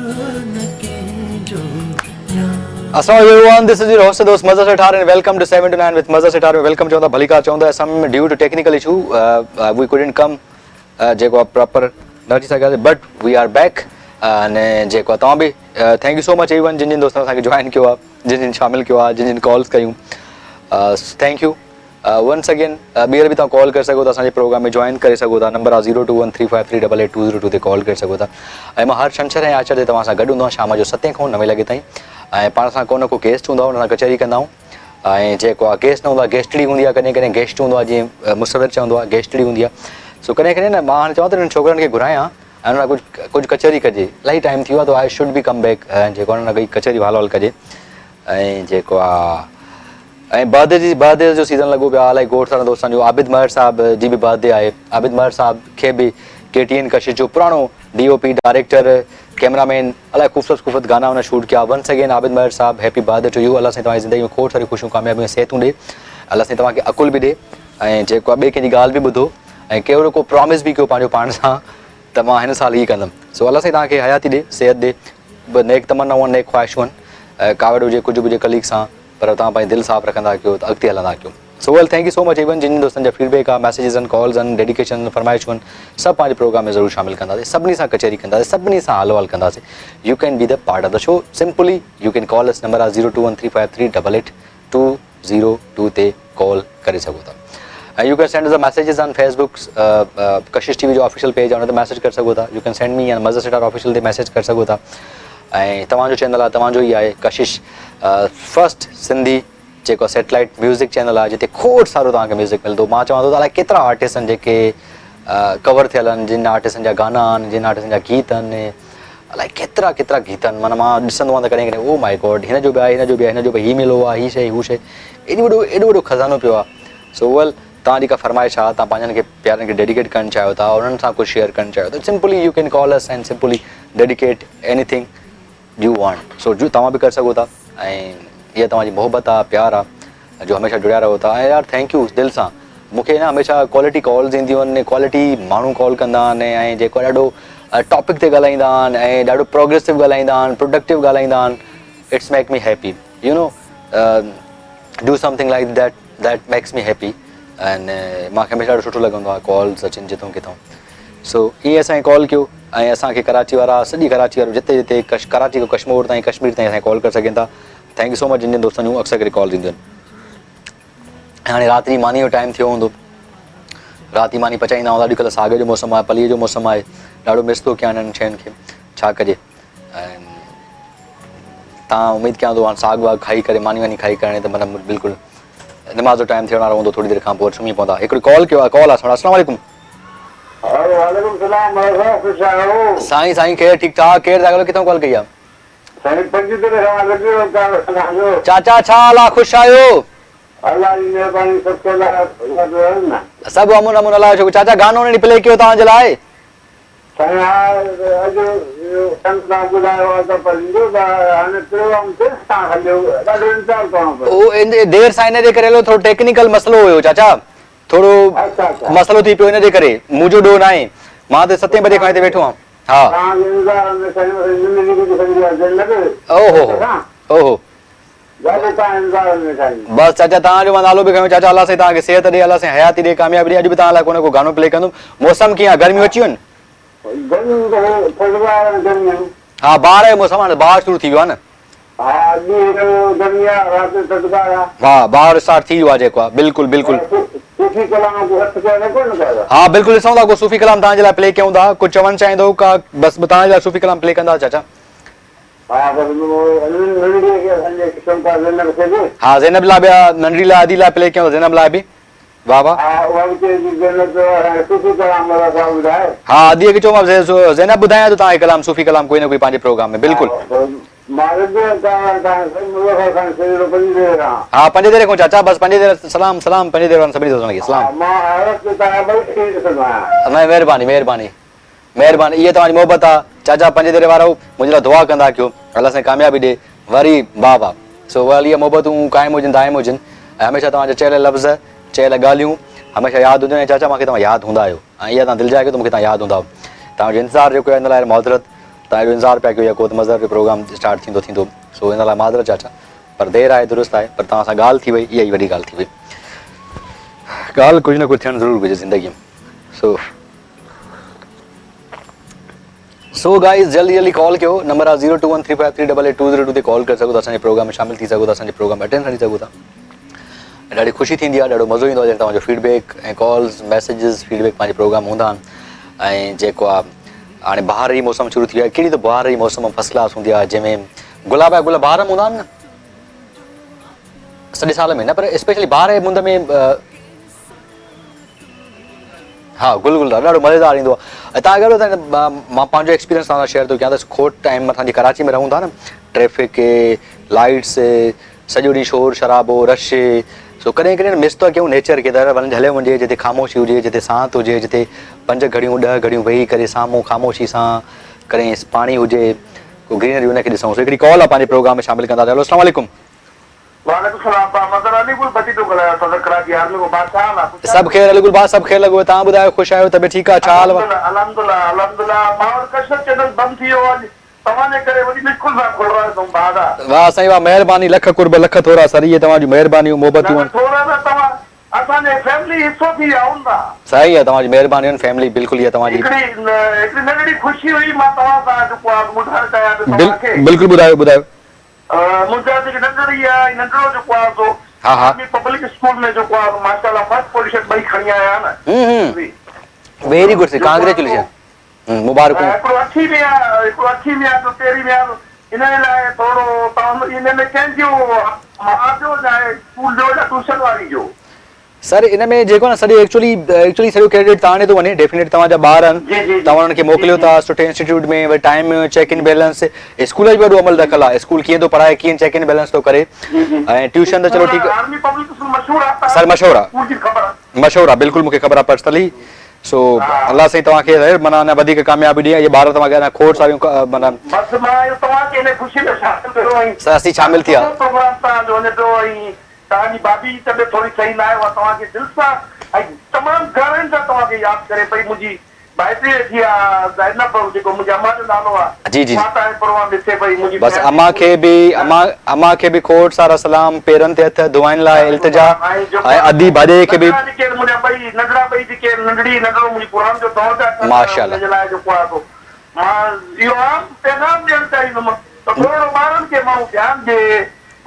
السلام عليڪم everyone this is your host دوست Mazhar Sethar and welcome to 7 to 9 with Mazhar Sethar ۾ welcome چوندا ڀليڪار چوندا some due to technical issue we couldn't come جيڪو آ پراپر نه اچي سگهياسي بٽ we are back اني جيڪو آ توهان به thank you so much everyone جن جن دوستن اسان کي جوائن ڪيو آ جن جن شامل ڪيو آ جن جن ڪالز ڪيون thank you once again ٻيهر به توهان ڪال ڪري سگهو ٿا اسان جي پروگرام ۾ جوائن ڪري سگهو ٿا نمبر آهي zero two one three five three double eight two zero two تي ڪال ڪري سگهو ٿا ۽ مان هر ڇنڇر ۽ آچر تي توهان سان گڏ هوندو آهيان شام جو ستين کان نوين لڳي تائين ۽ پاڻ سان ڪو نه ڪو گيسٽ هوندو آهي ان سان ڪچهري ڪندا آهيون ۽ جيڪو آهي گيسٽ نه هوندو آهي گيسٽڙي هوندي آهي ڪڏهن ڪڏهن گيسٽ هوندو آهي جيئن مصور چوندو آهي گيسٽڙي هوندي آهي سو ڪڏهن ڪڏهن نه مان هاڻي چوان ٿو انهن ڇوڪرن کي گهرايان ۽ انهن سان ڪجهه ڪجهه ڪچهري ڪجي الاهي ٽائيم ٿي ويو آهي ته I should be come back جيڪو انهن سان ڪئي ڪچهري حال وال ڪجي ۽ جيڪو آهي ۽ برٿ ڊي جي برٿ ڊي جو سيزن لڳو پيو آهي الائي کوڙ سارن دوستن جو عابد مهر صاحب جي به برٿ ڊي آهي عابد مهر صاحب کي به ڪي ٽي اين ڪشش جو پراڻو D O P director camera man الائي خوبصورت خوبصورت گانا هن شوٽ ڪيا ونس اگين عابد مهر صاحب happy birthday to you Allah سائين توهان جي زندگي ۾ کوڙ ساريون خوشيون ڪاميابيون ۽ صحتون ڏي الله سائين توهان کي عقل به ڏي ۽ جيڪو آهي ٻئي ڪنهن جي ڳالهه به ٻڌو ۽ ڪهڙو ڪو پرامس به ڪيو پنهنجو پاڻ سان ته مان هن سال هي ڪندم سو الله سائين توهان کي حياتي ڏي صحت ڏي نيڪ تمنائون نيڪ خواهشون ڪاوڙ هجي ڪجهه به هجي ڪليگ سان پر توهان پنهنجي دل صاف رکندا ڪيو ته اڳتي هلندا ڪيو so well thank you so much even جن جن دوستن جا فيڊ بيڪ آ ميسيجز آهن ڪالز آهن ڊيڊيڪيشن آهن فرمائشون آهن سڀ پنهنجي پروگرام ۾ ضرور شامل ڪنداسين سڀني سان ڪچهري ڪنداسين سڀني سان حال احوال ڪنداسين you can be the part of the show simply you can call us number آ zero two one three five three double eight two zero two تي ڪال ڪري سگهو ٿا ۽ you can send us messages on Facebook Kashish T V جو official page آهي ان تي message ڪري سگهو ٿا you can send me on Mazhar Sethar official تي ميسيج ڪري سگهو ٿا ۽ توهان جو چينل آهي توهان جو ئي آهي ڪشش فرسٽ سنڌي جيڪو سيٽلائيٽ ميوزڪ چينل آهي جتي کوڙ سارو توهان کي ميوزڪ ملندو مان چوان ٿو ته الائي ڪيترا آرٽسٽ آهن جيڪي ڪور ٿيل آهن جن آرٽسٽن جا گانا آهن جن آرٽسٽن جا گيت آهن الائي ڪيترا ڪيترا گيت آهن معنيٰ مان ڏسندو آهيان ته ڪڏهن ڪڏهن او مائي گاڊ هن جو به آهي هن جو به آهي هن جو به هي ملو آهي هي شي هو شي ايڏو وڏو ايڏو وڏو خزانو پيو آهي سو ويل توهان جي ڪا فرمائش آهي توهان پنهنجن کي پيارن کي ڊيڊيڪيٽ ڪرڻ چاهيو ٿا انهن سان ڪجهه شيئر ڪرڻ چاهيو ٿا simply you can call us and simply dedicate anything you want so جو توهان به ڪري سگهو ٿا ۽ اها توهان جي محبت آهي پيار آهي جو هميشه جڙيا رهو ٿا ۽ يار thank you دل سان مون کي نه هميشه ڪوالٽي ڪالز اينديون آهن ڪوالٽي ماڻهو ڪال ڪندا آهن ۽ جيڪو ڏاڍو ٽاپڪ تي ڳالهائيندا آهن ۽ ڏاڍو پروگريسو ڳالهائيندا آهن پروڊڪٽو ڳالهائيندا آهن it's make me happy you know do something like that that makes me happy ۽ مان کي هميشه ڏاڍو سٺو لڳندو آهي ڪالز اچن جتون ڪٿون سو ائين اسان کي ڪال ڪيو ۽ اسان کي ڪراچي وارا سڄي ڪراچي وارو جتي جتي ڪراچي کان ڪشمور تائين ڪشمير تائين اسان کي ڪال ڪري سگهن ٿا thank you سو مچ جن جن دوستن جون اڪثر ڪري ڪالز اينديون آهن هاڻي رات جي ماني جو ٽائيم ٿيو هوندو رات جي ماني پچائيندا هوندا اڄڪلهه ساڳ جو موسم آهي پليء جو موسم آهي ڏاڍو مس ٿو ڪيان انهن شين کي ڇا ڪجي ۽ تان اميد ڪيان ٿو هاڻ ساڳ واڳ کائي ڪري ماني واني کائي ڪري ته مطلب بلڪل نماز جو ٽائيم ٿيڻ وارو هوندو ٿوري دير کان پوء سمهي پوندا هڪڙي ڪال ڪيو آهي ڪال آهي سهڻا السلام عليڪم. وعليڪم السلام مهر صاحب خوش آهيو. سائين سائين خير ٺيڪ ٺاڪ ڪير ٿا ڳالهايو ڪٿان ڪال ڪئي آهي. سائين پنجويهه تاريخ کان لڳي ويو ڪار توهان جو. چاچا ڇا حال آ خوش آهيو. الله جي مهرباني سڀ خير آهي الله جو رحم آهي. سڀ امن امن الله جو شڪر چاچا گانو ان ڏينهن پلي ڪيو توهان جي لاء. سائين ها اڄ اهو ٽنگ تان ٻڌايو آ ته پر ايندو ته هاڻي پروگرام دير سان هليو ڏاڍو انتظار ڪرڻو پيو. اهو دير سان ان جي ڪري هليو ٿورو ٽيڪنيڪل مسئلو هيو چاچا ٿورو مسئلو ٿي پيو ان جي ڪري منهنجو ڏوهه ناهي مان ته ستين بجي کان هتي ويٺو آهيان ها. توهان جي انتظار ۾ سائين اسان جي زندگي گذري سگهندي آ زينب اوهو هو اوهو. ڏاڍو توهان انتظار ۾ ويٺا آهيون. بس چاچا توهان جو مان نالو به کنيو چاچا الله سائين توهان کي صحت ڏي الله سائين حياتي ڏي ڪاميابي ڏي اڄ به توهان لاء ڪو نه ڪو گانو پلي ڪندم موسم ڪيئن آ گرميون اچي ويون. گرميون ته ٿڌڪار ۽ گرميون. ها بهار جو موسم آ نه بهار شروع ٿي ويو آ نه. ها ڏينهن جو گرمي آ رات جو ٿڌڪار آ. ها بهار اسٽارٽ ٿي ويو آ جيڪو آ بلڪل بلڪل. صوفي ڪلام ڪو هٿ ڪيو نه ڪونه ڪيو. ها بلڪل ڏسون ٿا ڪو صوفي ڪلام توهان جي لاء پلي ڪيون ٿا ڪو چوڻ چاهيندو ڪا بس توهان جي لاء صوفي ڪلام پلي ڪندا چاچا. ها بس ننڍڙي کي اسان جي شمتا زينب کي به. ها زينب لاء به ننڍڙي لاء ادي لاء پلي ڪيون ٿا زينب لاء به واه واه. ها اها به چئي ٿي زينب چيو اسان کي صوفي ڪلام مولا صاحب ٻڌائي. ها ادي کي چئو مان زينب ٻڌايان ٿو توهان کي ڪلام صوفي ڪلام ڪوئي نه ڪوئي پنهنجي پروگرام ۾ بلڪل. مان رضي الله تعالٰي سائين مظفر خان سيجڙو پنجين ديري کان. ها پنجين ديري کان چاچا بس پنجين ديري سلام سلام پنجين ديري وارن سڀني دوستن کي سلام. ها مان هر وقت توهان جا ٻئي ڏسندو آهيان. مهرباني مهرباني. مهرباني اها توهان جي محبت آ چاچا پنجي دري وارؤ منهنجي لاء دعا ڪندا ڪيو الله سائين ڪاميابي ڏي وري واه واه سو بهرحال اها محبتون قائم هجن دائم هجن ۽ هميشه توهان جا چيل لفظ چيل ڳالهيون هميشه ياد هونديون آهن ۽ چاچا مونکي توهان ياد هوندا آهيو ۽ اها توهان دلجاء ڪيو ته مونکي توهان ياد هوندا آهيو توهان جو انتظار جيڪو آهي ان لاء معذرت توهان ايڏو انتظار پيا ڪيو يا ڪو ته مظهر جو پروگرام اسٽارٽ ٿيندو ٿيندو سو ان لاء معذرت چاچا پر دير آهي درست آهي پر توهان سان ڳالهه ٿي وئي اها ئي وڏي ڳالهه ٿي وئي ڳالهه ڪجهه نه ڪجهه ٿيڻ ضرور گهرجي زندگي ۾ سو سو گائز جلدي جلدي ڪال ڪيو نمبر آ zero two one three five three double eight two zero two تي ڪال ڪري سگهو ٿا اسان جي پروگرام ۾ شامل ٿي سگهو ٿا اسان جي پروگرام اٽينڊ کڻي سگهو ٿا ڏاڍي خوشي ٿيندي آ ڏاڍو مزو ايندو آ جڏهن توهان جو feed back ۽ calls messages feed back پنهنجي پروگرام هوندا آهن ۽ جيڪو آ هاڻي بهار جي موسم شروع ٿي وئي آ ڪهڙي ته بهار جي موسم فرسٽ ڪلاس هوندي آ جنهن ۾ گلاب جا گل بهار ۾ هوندا آهن نه سڄي سال ۾ نه پر اسپيشلي بهار جي مند ۾ ها گل گل ڏاڍو مزيدار ايندو آهي ۽ تان اگر مان پنهنجو ايڪسپيرينس توهان سان شيئر ٿو ڪيان ته کوٽ ٽائيم اسان جي ڪراچي ۾ رهون ٿا نه ٽريفڪ لائٽس سڄو ڏينهن شور شرابو رش سو ڪڏهن ڪڏهن مس ٿا ڪيون نيچر کي ته وڃ هليو وڃجي جتي خاموشي هجي جتي سانت هجي جتي پنج گهڙيون ڏهه گهڙيون ويهي ڪري سامهون خاموشي سان ڪڏهن پاڻي هجي ڪو گرينري ان کي ڏسون سو هڪڙي ڪال آهي پنهنجي پروگرام ۾ شامل ڪندا هلو اسلام عليڪم وعليڪم السلام ڀاء مظهر علي گل ڀٽي پيو ڳالهايان صدر ڪراچي آرمي کان ڀاء ڇا حال آ خوش سڀ خير علي گل ڀاء سڀ خير لڳو توهان ٻڌايو خوش آهيو طبيعت ٺيڪ آ ڇا حال الحمدلله الحمدلله الحمدلله مان وٽ ڪشر چينل بند ٿي ويو اڄ توهان جي ڪري وڏي مشڪل سان کولرايو اٿئون ڀاء دا. واه سائين واه مهرباني لک قرب لک ٿورا سر اهي توهان جون مهربانيون نه محبتون نه آهن. ٿورا نه توهان اسان جي فيملي حصو ٿي ويا آهيو نه. سائين اها توهان جي مهربانيون آهن فيملي بلڪل اها توهان جي. هڪڙي هڪڙي ننڍڙي خوشي هئي مان توهان سان جيڪو آ ٻڌائڻ چاهيان پيو توهان کي. بلڪل ٻڌايو ٻڌايو. منهنجا جيڪي ننڍڙي آ ۽ ننڍڙو جيڪو آ سو آرمي پبلڪ اسڪول ۾ جيڪو آ سو ماشاء الله فرسٽ پوزيشن ٻئي کڻي آيا آهن. ويري گڊ سر ڪانگريچوليشن مبارڪون. هڪڙو اٺين ۾ آ هڪڙو اٺين ۾ آ ٻيو تيرهين ۾ آ ان لاء ٿورو توهان ان ۾ ڪنهن جو ماء جو يا اسڪول جو يا ٽيوشن واري جو. سر ان ۾ جيڪو آ نه سڄي ايڪچولي ايڪچولي سڄو ڪريڊٽ توهان ڏي ٿو وڃي ڊيفينيٽ توهان جا ٻار آهن توهان انهن کي موڪليو ٿا سٺي انسٽيٽيوٽ ۾ وري ٽائيم چيڪ ان بيلنس اسڪول جو به وڏو عمل دخل آ اسڪول ڪيئن ٿو پڙهائي ڪيئن چيڪ ان بيلنس ٿو ڪري ۽ ٽيوشن ته چلو ٺيڪ سر مشهور آ مشهور آ بلڪل مونکي خبر آ پرسنلي سو الله سائين توهان کي معنيٰ اڃا وڌيڪ ڪاميابي ڏي ۽ ٻار توهان کي اڃا کوڙ ساريون معنيٰ بس مان اهو توهان کي ان خوشي ۾ شامل ڪيو ۽ سر اسين شامل ٿي ويا پروگرام توهان جو وڃي پيو ۽ توهان جي ڀاڀي جي طبيعت ٿوري صحيح ناهي اها توهان کي دل سان ۽ تمام گهرائين سان توهان کي ياد ڪري پئي منهنجي ڀائٽي ويٺي آ زينب جيڪو منهنجي امان جو نالو آ جي جي اها توهان جو پروگرام ڏسي پئي منهنجي بس فيملي امان کي پوري به امان امان کي به کوڙ سارا سلام پيرن تي هٿ دعائن لاء وعليڪم التجا السلام ۽ جيڪو ۽ ادي ڀاڄائي کي به ننڍڙا جيڪي آهن منهنجا ٻئي ننڍڙا ٻئي جيڪي آهن ننڍڙي ننڍڙو منهنجي پروگرام جو دور پيا ڪن ماشاء ان الله جي لاء جيڪو آ سو مان اهو عام پيغام ڏيڻ چاهيندم ته ٿورڙو ٻارن کي ماڻهو ڌيان ڏي.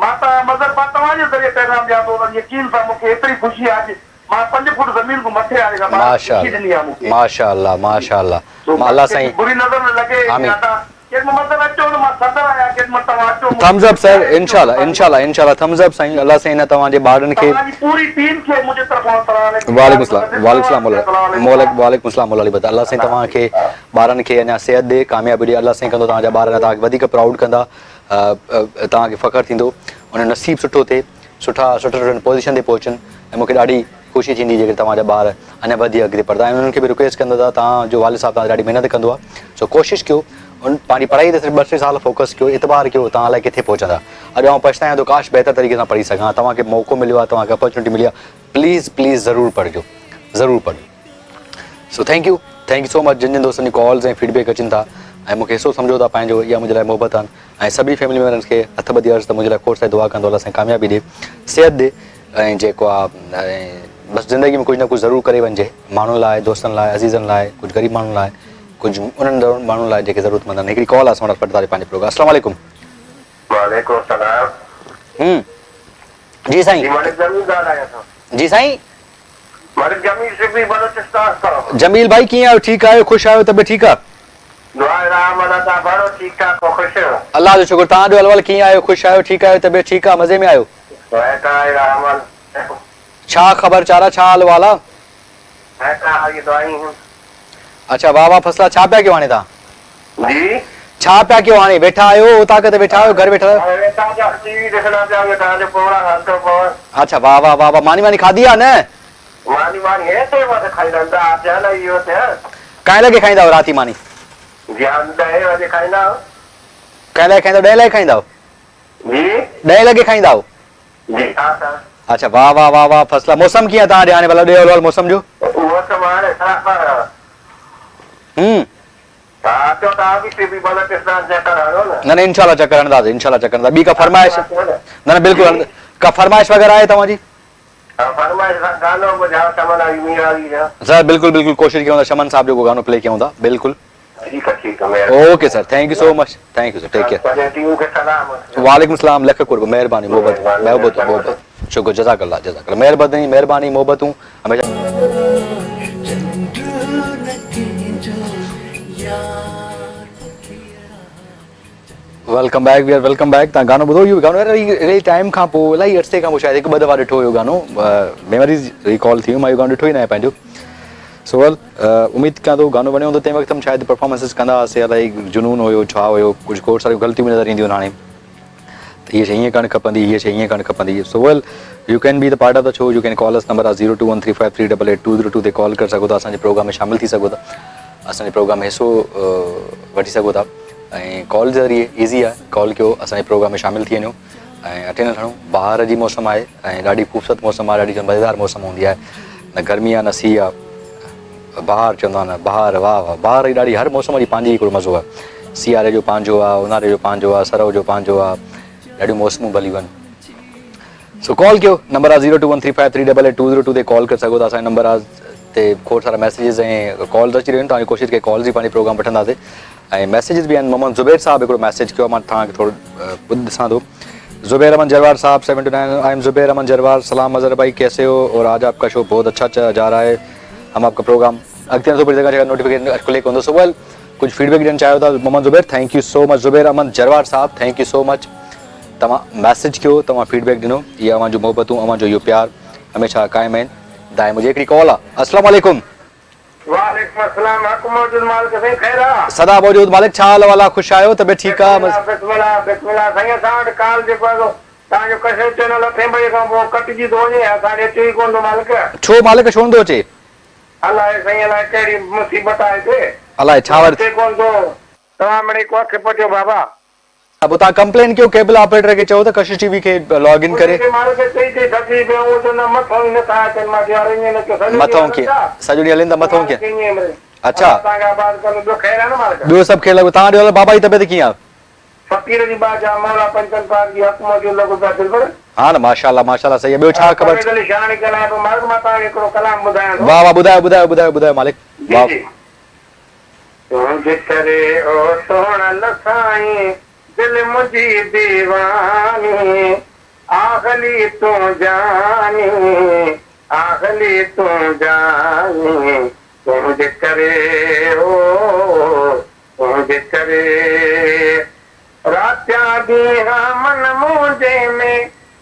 مان ته مظهر مان توهان جي ذريعي پيغام ڏيان ٿو ته يقين سان مون کي ايتري خوشي آهي اڄ مان پنج فوٽ زمين کان مٿي آهيان جيڪا ٻارن ماشاء خوشي ڏني آهي مون الله کي. ماشاء الله ماشاء الله سو مان الله ڪنهن کي سائين بري نظر نه لڳي آمين. يا ته ڪنهن مهل مظهر اچو نه مان صدر آهيان ڪنهن مهل توهان اچو مون ٿمز کي اپ سر چانهه انشاء پيئو الله انشاء الله انشاء الله ٿمز اپ سائين الله سائين توهان جي ٻارن کي توهان جي پوري ٽيم کي منهنجي طرفان السلام عليڪم وعليڪم السلام وعليڪم السلام مولا وعليڪم السلام مولا علي بدر الله سائين توهان کي ٻارن کي اڃا صحت ڏي ڪاميابي ڏي الله سائين ڪندو توهان جا ٻار اڃا توهان کي وڌيڪ پرائوڊ ڪندا توهان کي فخر ٿيندو ان نصيب سٺو ٿئي سٺا سٺي سٺن پوزيشن تي پهچن ۽ مونکي ڏاڍي خوشي ٿيندي جيڪڏهن توهان جا ٻار اڃا وڌيڪ اڳتي پڙهندا ۽ انهن کي به رڪويسٽ ڪندو ته توهان جو والد صاحب توهان تي ڏاڍي محنت ڪندو آهي سو ڪوشش ڪيو ان پنهنجي پڙهائي تي صرف ٻه ٽي سال فوڪس ڪيو اعتبار ڪيو توهان الائي ڪٿي پهچندا اڄ آئون پڇتايان ٿو ڪاش بهتر طريقي سان پڙهي سگهان توهان کي موقعو مليو آهي توهان کي اپرچونٽي ملي آهي پليز پليز ضرور پڙهجو ضرور پڙهجو so thank you thank you so much جن جن دوستن جي ڪالز ۽ فيڊ بيڪ اچن ٿا ۽ مونکي حصو سمجهو ٿا پنهنجو اها منهنجي لاء محبت آهن ۽ سڀني فيملي ميمبرن کي هٿ ٻڌي عرض ته منهنجي لاء کوڙ ساري دعا ڪندو الله سائين ڪاميابي ڏي صحت ڏي ۽ جيڪو آ ۽ بس زندگي ۾ ڪجهه نه ڪجهه ضرور ڪري وڃجي ماڻهن لاء دوستن لاء عزيزن لاء ڪجهه غريب ماڻهن لاء ڪجهه انهن ماڻهن لاء جيڪي ضرورت مند آهن هڪڙي ڪال آ اسان وٽ پٽداري پنهنجي پروگرام السلام عليڪم. وعليڪم السلام. هم جي سائين. جي ملڪ جميل ڳالهايان ٿو. جي سائين. ملڪ جميل سبي بلوچستان کان. جميل ڀائي ڪيئن آهيو ٺيڪ آهيو خوش آهيو طبيعت ٺيڪ آ. دعا رحم الله تان ڀڙو ٺيڪ ٺاڪ هو خوش. الله جو شڪر توهان جو الول ڪيئن آهيو خوش آهيو ٺيڪ آهيو طبيعت ٺيڪ آ مزي ۾ آهيو. ويٺا آهيون رحم الله. ڇا خبر چارا ڇا حال احوال آ. ويٺا آهيون دعائين هون. اڇا واه واه فصلا ڇا پيا ڪيو هاڻي توهان. جي. ڇا پيا ڪيو هاڻي ويٺا آهيو اوطاق تي ويٺا آهيو گهر ويٺا آهيو. هاڻي ويٺا پيا ٽي وي ڏسندا پيا آهيون توهان جو پروگرام هلندو پيو. اڇا واه واه واه واه ماني واني کاڌي آ نه. ماني واني هيتي وقت کائيندا آهيون ڏهه ٿيا نه اهو ٿيا. ڪائين لڳي کائيندا آهيو رات جي ماني. جي هاڻي ڏهين وڄي کائيندا آهيون. ڪائين لڳي کائيندا آهيو ڏهين لڳي کائيندا آهيو. جي. ڏهين لڳي کائيندا آهيو. جي ها سر. اڇا واه واه واه واه فصلا موسم ڪيئن آ توهان ڏي هاڻي ڀلا ڏيو احوال موسم جو. موسم هاڻي خراب آ. هم. ها اچو ته آفيس تي به بلوچستان چڪر هڻو نه. نه نه انشاء الله چڪر هڻنداسين انشاء الله چڪر هڻنداسين ٻي ڪا فرمائش نه نه بلڪل ڪا فرمائش وغيره آهي توهان جي؟ ها فرمائش سان گانو ٻڌايو چمن علي ميرالي جا. سر بلڪل بلڪل ڪوشش ڪيون ٿا شمن صاحب جو ڪو گانو پلي ڪيون ٿا بلڪل. ٺيڪ آ ٺيڪ آ مهرباني. Okay sir thank you so much thank you sir take care. پنهنجي ٽيم کي سلام. وعليڪم السلام لک قرب مهرباني محبت محبت محبت شڪر جزاڪ الله جزاڪ الله مهرباني مهرباني محبتون هميشه. Welcome back we are welcome back تان گانو ٻڌو اهو گانو الاهي ٽائيم کان پوء الاهي عرصي کان پوء شايد هڪ ٻه دفعا ڏٺو اهو گانو ميموريز ريڪال ٿي ويون مان اهو گانو ڏٺو ئي ناهي پنهنجو سو ويل اميد ڪيان ٿو گانو وڻيو هوندو تنهن وقت هم شايد پرفارمنسز ڪندا هئاسي الاهي جنون هيو ڇا هيو ڪجهه کوڙ ساريون غلطيون به نظر اينديون آهن هاڻي ته هيء شيء ائين ڪرڻ کپندي هيء شيء ائين ڪرڻ کپندي so well you can be the part of the show you can call us number آ zero two one three five three double eight two zero two تي ڪال ڪري سگهو ٿا اسان جي پروگرام ۾ شامل ٿي سگهو ٿا اسان جي پروگرام ۾ حصو وٺي سگهو ٿا ۽ ڪال ذريعي ايزي آهي ڪال ڪيو اسان جي پروگرام ۾ شامل ٿي وڃو ۽ اٽينڊ کڻو بهار جي موسم آهي ۽ ڏاڍي خوبصورت موسم آهي ڏاڍي مزيدار موسم هوندي آهي نه گرمي آهي نه سيء آهي بهار چوندا آهن بهار واهه واهه بهار جي ڏاڍي هر موسم جي پنهنجي هڪڙو مزو آهي سياري جو پنهنجو آهي اونهاري جو پنهنجو آهي سرء جو پنهنجو آهي ڏاڍيون موسمون ڀليون آهن سو ڪال ڪيو نمبر آ zero two one three five three double eight two zero two تي ڪال ڪري سگهو ٿا اسان جو نمبر آ تي کوڙ سارا ميسيجز ۽ ڪالز اچي رهيون آهن توهان جي ڪوشش ڪئي ڪالز به پنهنجي پروگرام وٺنداسي ۽ ميسيجز به آهن محمد زبير صاحب هڪڙو ميسيج ڪيو آ مان توهان کي ٿورو ٻڌ ڏسان ٿو زبير احمد جروار صاحب seven two nine I am Zubair Ahmed Jarwar سلام مظهر بھائي ڪيسي هو اور آج آپ کا شو بهت اچھا جا رها هي هم آپ کا پروگرام اڳتي نٿو پڙهي سگهان ڇاڪاڻ نوٽيفڪيشن کلي ڪونه ٿو سو ويل ڪجهه فيڊ بيڪ ڏيڻ چاهيو ٿا Muhammad Zubair thank you so much Zubair Ahmed Jarwar صاحب thank you so much توهان ميسيج ڪيو توهان فيڊ بيڪ ڏنو اهي اوهان جون محبتون اوهان جو اهو پيار هميشه قائم آهن دائم هجي هڪڙي ڪال آ السلام عليڪم. وعليڪم السلام حق موجود مالڪ سائين خير آ. سدا موجود مالڪ ڇا حال احوال آ خوش آهيو طبيعت ٺيڪ آ. بسم الله بسم الله بسم الله سائين اسان وٽ ڪال جيڪو آ سو توهان جو ڪشش چينل اٺين بجي کان پوء ڪٽجي ٿو وڃي اسان ڏي اچي ئي ڪونه ٿو مالڪ. ڇو مالڪ ڇو نٿو اچي. الائي سائين الائي ڪهڙي مصيبت آ هتي. الائي ڇا وري. اچي ڪونه ٿو توهان مڙئي ڪو اک پٽيو بابا. پوء توهان ڪمپلين ڪيو ڪيبل آپريٽر کي چئو ته ڪشش ٽي وي کي لاگ ان ڪري. انهن کي ماڻهن کي چئي چئي ٿڪجي پيو آهيان اهي چوندا مٿئون ئي نٿا اچن مان چيو يار ائين نه ڪيو سڄو ڏينهن مٿئون هلن ڪيئن ٿا سڄو ڏينهن هلين ٿا مٿئون مالڪ ڪيئن ائين مڙئي اڇا الله توهان کي آباد ڪندو ٻيو خير آهي نه مالڪ. ٻيو سڀ خير لڳو توهان ڏيو بابا جي طبيعت ڪيئن آهي. فقير جي ٻاجهه آ مولا پنجتن پاڪ جي حق موجود لڳو پيا دلبر. ها نه ماشاءالله ماشاءالله صحيح آهي ٻيو ڇا خبر. پرويز علي شاهاڻي ڳالهايان پيو مالڪ مان توهان کي هڪڙو ڪلام ٻڌايان ٿو. واه واه ٻڌايو ٻڌايو ٻڌايو ٻڌايو مالڪ جي واه. جي. تنهنجي ڪري او سهڻل سائين دل منهنجي ديواني آغلي تون جاني آغلي تون جاني تنهنجي ڪري او تنهنجي ڪري راتيان ڏينهن من منهنجي ۾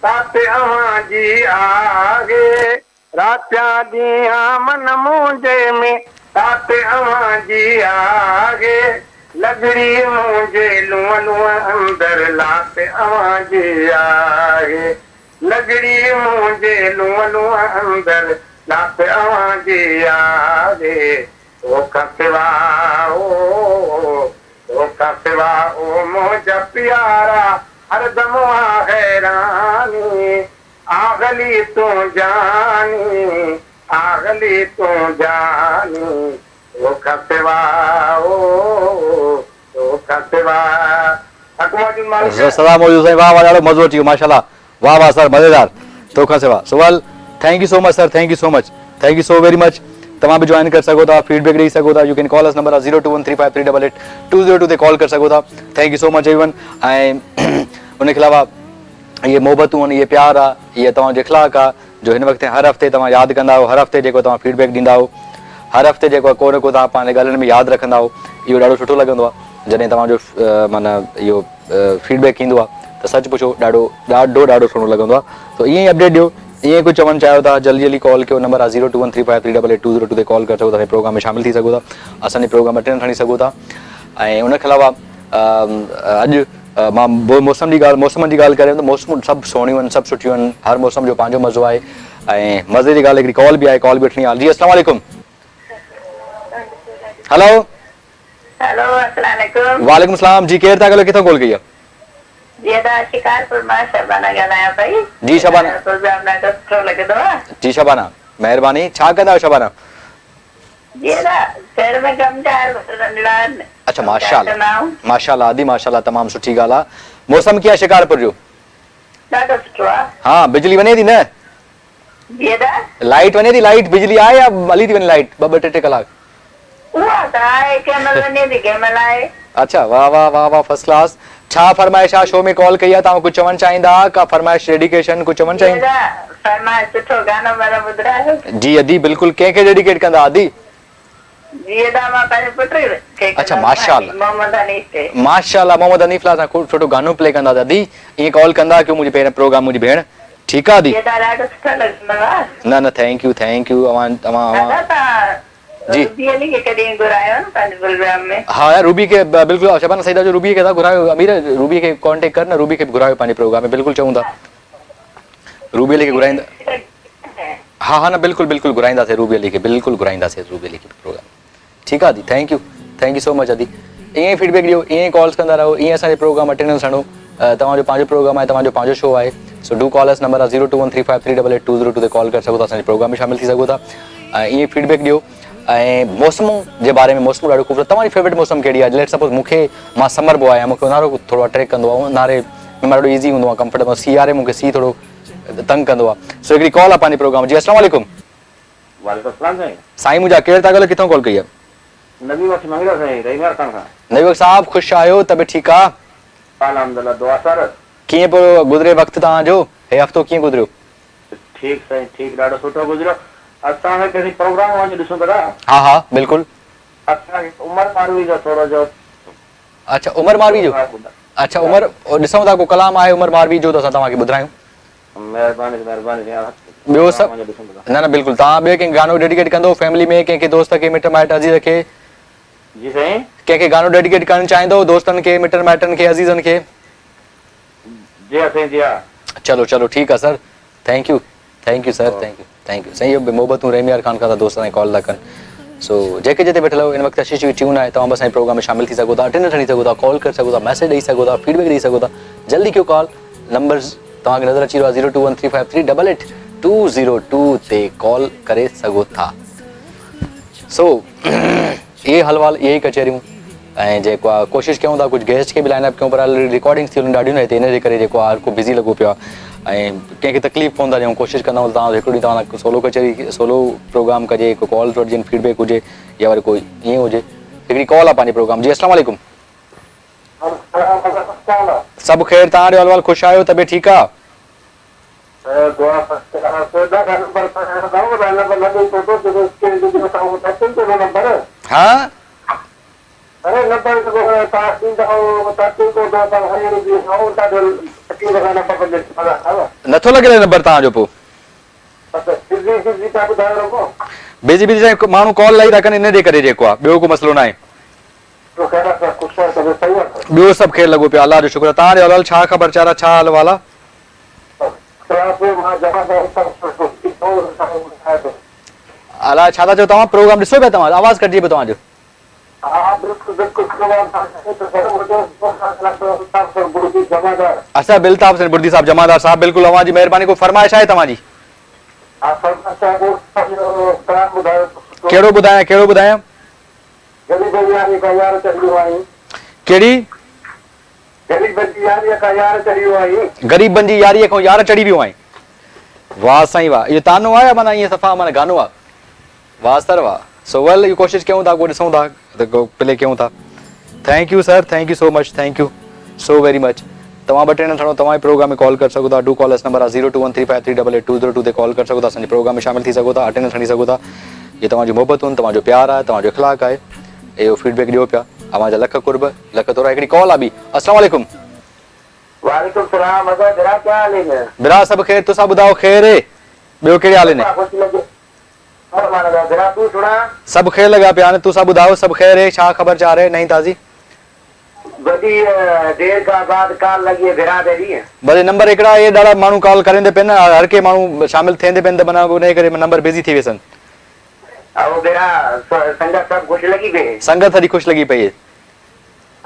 تات اوهان جي آهي راتيان ڏينهان من منهنجي ۾، تات اوهان جي آهي. لڳڙي منهنجي لونء لونء اندر، لات اوهان جي آهي. لڳڙي منهنجي لونء لونء اندر، لات اوهان جي آهي. تو کان سوا او، تو کان سوا او منهنجا پيارا، هردم آ حيراني. آغلي تون جاني آغلي تون جاني تو کان سوا او تو کان سوا حق موجود مالڪ. سدا موجود سائين واه واه ڏاڍو مزو اچي ويو ماشاءالله واه واه سر مزيدار تو کان سوا so well thank you so much sir thank you so much thank you so very much توهان به جوائن ڪري سگهو ٿا فيڊ بيڪ ڏئي سگهو ٿا you can call us number zero two one three five three double eight two zero two تي call ڪري سگهو ٿا thank you so much everyone ۽ ان کي علاوه اهي محبتون آهن، اهي پيار آ، اهي توهان جو اخلاق آ جو هن وقت هر هفتي توهان ياد ڪندا آهيو، هر هفتي جيڪو توهان فيڊ بيڪ ڏيندا آهيو، هر هفتي جيڪو آ ڪو نه ڪو توهان پنهنجي ڳالهين ۾ ياد رکندا آهيو، اهو ڏاڍو سٺو لڳندو آ جڏهن توهان جو معنيٰ اهو فيڊ بيڪ ايندو آ ته سچ پڇو ڏاڍو ڏاڍو ڏاڍو سهڻو لڳندو آ سو ائين ئي اپڊيٽ ڏيو ائين ئي ڪجهه چوڻ چاهيو ٿا جلدي جلدي ڪال ڪيو نمبر آ zero two one three five three double eight two zero two تي ڪال ڪري سگهو ٿا اسان جي پروگرام ۾ شامل ٿي سگهو ٿا اسان جي پروگرام اٽينڊ کڻي سگهو ٿا ۽ ان کان علاوه اڄ مان موسم جي ڳالهه موسمن جي ڳالهه ڪريان ته موسمون سڀ سهڻيون آهن سڀ سٺيون آهن هر موسم جو پنهنجو مزو آهي ۽ مزي جي ڳالهه هڪڙي ڪال به آهي ڪال به وٺڻي آهي جي السلام عليڪم هلو هلو السلام عليڪم وعليڪم السلام جي ڪير ٿا ڳالهايو ڪٿان ڪال ڪئي آهي جي ادا شڪارپور مان شبانه ڳالهايان پئي جي شبانه پروگرام ڏاڍو سٺو لڳندو آهي جي شبانه مهرباني ڇا ڪندا آهيو شبانه؟ جي ادا گهر ۾ ڪم ڪار ننڍڙا آهن. اڇا ماشاءالله ماشاءالله ادي ماشاءالله تمام سٺي ڳالهه آ موسم ڪيئن آ شڪارپور جو. ڏاڍو سٺو آ. ها بجلي وڃي ٿي نه. جي ادا. لائيٽ وڃي ٿي لائيٽ بجلي آهي يا هلي ٿي وڃي لائيٽ ٻه ٻه ٽي ٽي ڪلاڪ. اها ته آهي ڪنهن مهل وڃي ٿي ڪنهن مهل آهي. اڇا واه واه واه واه فرسٽ ڪلاس ڇا فرمائش آ شو ۾ ڪال ڪئي آ توهان ڪجهه چوڻ چاهيندا ڪا فرمائش ڊيڊيڪيشن ڪجهه چوڻ جي ادا فرمائش سٺو گانو ٻانو ٻڌرايو. جي ادي بلڪل ڪنهن کي ڊيڊيڪيٽ ڪندا ادي. جي ادا مان پنهنجي پٽ کي اڇا ڪندس ماشاءالله محمد حنيف کي. ماشاءالله محمد حنيف لاء اسان خوب سٺو گانو پلي ڪنداسين ادي ائين ڪال ڪندا ڪيو منهنجي پهرين پروگرام منهنجي ڀيڻ ٺيڪ آ ادي. جي ادا ڏاڍو سٺو لڳندو آ. نه نه thank you thank you اوهان اوهان ادا اوهان توهان جي. روبي علي کي ڪڏهن گهرايو نه پنهنجي پروگرام ۾. ها يار روبي کي بلڪل شبانه سعيده جو روبي کي ٿا گهرايو امير روبي کي ڪانٽيڪٽ ڪر نه روبي کي به گهرايو پنهنجي پروگرام ۾ بلڪل چئون ٿا روبي علي کي گهرائيندا ها ها نه بلڪل بلڪل گهرائينداسين روبي علي کي بلڪل گهرائينداسين روبي علي کي پروگرام ٺيڪ آ ادي thank you thank you so much ادي ائين ئي فيڊبيڪ ڏيو ائين ئي ڪالز ڪندا رهو ائين اسان جي پروگرام اٽينڊنس هڻو توهان جو پنهنجو پروگرام آهي توهان جو پنهنجو شو آهي سو do call us number آهي zero two one three five three double eight two zero two تي ڪال ڪري سگهو ٿا اسان جي پروگرام ۾ شامل ٿي سگهو ٿا ۽ ائين فيڊبيڪ ڏيو ۽ موسم جي باري ۾ موسم ڏاڍو خوبصورت توهان جي فيورٽ موسم ڪهڙي آهي ليٽ سپوز مون کي مان سمر بواء آهيان مون کي اونهارو ٿورو اٽريڪٽ ڪندو آهي اونهاري ۾ مان ڏاڍو ايزي هوندو آهيان ڪمفرٽيبل سياري مون کي سي ٿورو تنگ ڪندو آهي سو هڪڙي ڪال آهي پنهنجي پروگرام جي السلام عليڪم. وعليڪم السلام سائين. سائين منهنجا ڪير ٿا ڳالهايو ڪٿان ڪال ڪئي آهي. نبي بخش مڱريو سائين رحيم يار خان کان. نبي بخش صاحب خوش آهيو طبيعت ٺيڪ آ. الحمدلله دعا سر. ڪيئن پيو گذري وقت توهان جو هي هفتو ڪيئن گذريو. ٺيڪ سائين ٺيڪ ڏاڍو سٺو گذريو اسان کي ڪنهن پروگرام اوهان جو ڏسون پيا ٿا. ها ها بلڪل. اسان کي عمر ماروي جو ٿورو جو. اڇا عمر ماروي جو اڇا عمر ڏسون ٿا ڪو ڪلام آهي عمر ماروي جو ته اسان توهان کي ٻڌرايون. مهرباني مهرباني سائين ٻيو سڀ نه نه بلڪل توهان ٻيو ڪنهن کي گانو ڊيڊيڪيٽ ڪندو فيملي ۾ ڪنهن کي دوست کي مٽ مائٽ عزيز کي. جي سائين. ڪنهن کي گانو ڊيڊيڪيٽ ڪرڻ چاهيندو دوستن کي مٽن مائٽن کي عزيزن کي. جي ها سائين جي ها. چلو چلو ٺيڪ آ sir thank you thank you sir thank you thank you سائين اهو به محبتون رحيم يار خان کان ٿا دوست سائين ڪال ٿا ڪن سو جيڪي جتي ويٺل آهيو ان وقت اشيش جي ٽيون آهي توهان به اسان جي پروگرام ۾ شامل ٿي سگهو ٿا اٽينڊنس هڻي سگهو ٿا ڪال ڪري سگهو ٿا ميسيج ڏئي سگهو ٿا فيڊ بيڪ ڏئي سگهو ٿا جلدي ڪيو ڪال نمبرز توهان کي نظر اچي رهيو آهي zero two one three five three double eight two zero two تي ڪال ڪري سگهو ٿا سو اهي حلوال اهي ئي ڪچهريون ۽ جيڪو آ ڪوشش ڪيون ٿا ڪجهه گيسٽ کي به لائن اپ ڪيون پر آلريڊي رڪارڊنگس ٿي وڃن ڏاڍيون هتي ان جي ڪري جيڪو آ هر ڪو بزي لڳو پيو آ ۽ ڪنهن کي تڪليف ڪون ٿا ڏيون ڪوشش ڪندا آهيون توهان هڪڙو ڏينهن توهان سان سولو ڪچهري سولو پروگرام ڪجي ڪو ڪالز وٺجن فيڊ بيڪ هجي يا وري ڪوئي ائين هجي هڪڙي ڪال آ پنهنجي پروگرام جي اسلام عليڪم. سڀ خير توهان ڏيو حال خوش آهيو طبيعت ٺيڪ آ. ها. نٿو لڳي نمبر توهان جو پو. بزي بزي سائين ماڻهو ڪال الاهي ٿا ڪن ان جي ڪري جيڪو آ ٻيو ڪو مسئلو ناهي. ٻيو سڀ خير لڳو پيو آ الله جو شڪر آ توهان ڏيو حال ڇا خبر چار آ ڇا حال احوال آ. الاء ڇا ٿا چئو توهان پروگرام ڏسو پيا توهان آواز ڪٽجي پيو توهان جو. اڇا الطاف حسين بڙدي صاحب جمعدار صاحب بلڪل اوهان جي مهرباني ڪو فرمائش آهي توهان جي. ڪهڙو ٻڌايان ڪهڙو ٻڌايان. ڪهڙي؟ غريبن جي ياريء کان يار چڙهي ويو آهين. واه سائين واه اهو تانو آهي يا معنيٰ ائين صفا معنيٰ گانو آهي. واه سر واه سو ويل اهو ڪوشش ڪيون ٿا ڪو ڏسون ٿا ته ڪو پلي ڪيون ٿا thank you sir thank you so much thank you so very much توهان ٻه ٽي نه ٿڻو توهان پروگرام ۾ ڪال ڪري سگهو ٿا do call us number آهي zero two one three five three double eight two zero two تي ڪال ڪري سگهو ٿا اسان جي پروگرام ۾ شامل ٿي سگهو ٿا اٽينڊنس کڻي سگهو ٿا اهي توهان جون محبتون توهان جو پيار آهي توهان جو اخلاق آهي اهو فيڊ بيڪ ڏيو پيا اوهان جا لک قرب لک ٿورا هڪڙي ڪال آ ٻي السلام عليڪم. وعليڪم السلام ادا برا ڪيا حال هين. برا سڀ خير تسان ٻڌاؤ خير هي ٻيو ڪهڙي حال هين. برا تون سڻا. سڀ خير لڳا پيا آهن تسان ٻڌاؤ سڀ خير هي ڇا خبر چار هي نئين تازي. وڏي دير کان بعد ڪال لڳي ڀرا تيڏي. بس نمبر هڪڙا اهي ڏاڍا ماڻهو ڪال ڪريندي پين هر ڪي ماڻهو شامل ٿيندي پين ته معنيٰ انهي ڪري نمبر بزي ٿي ويسن. او ڀرا سنگت سڀ خوش لڳي پئي. سنگت سڄي خوش لڳي پئي.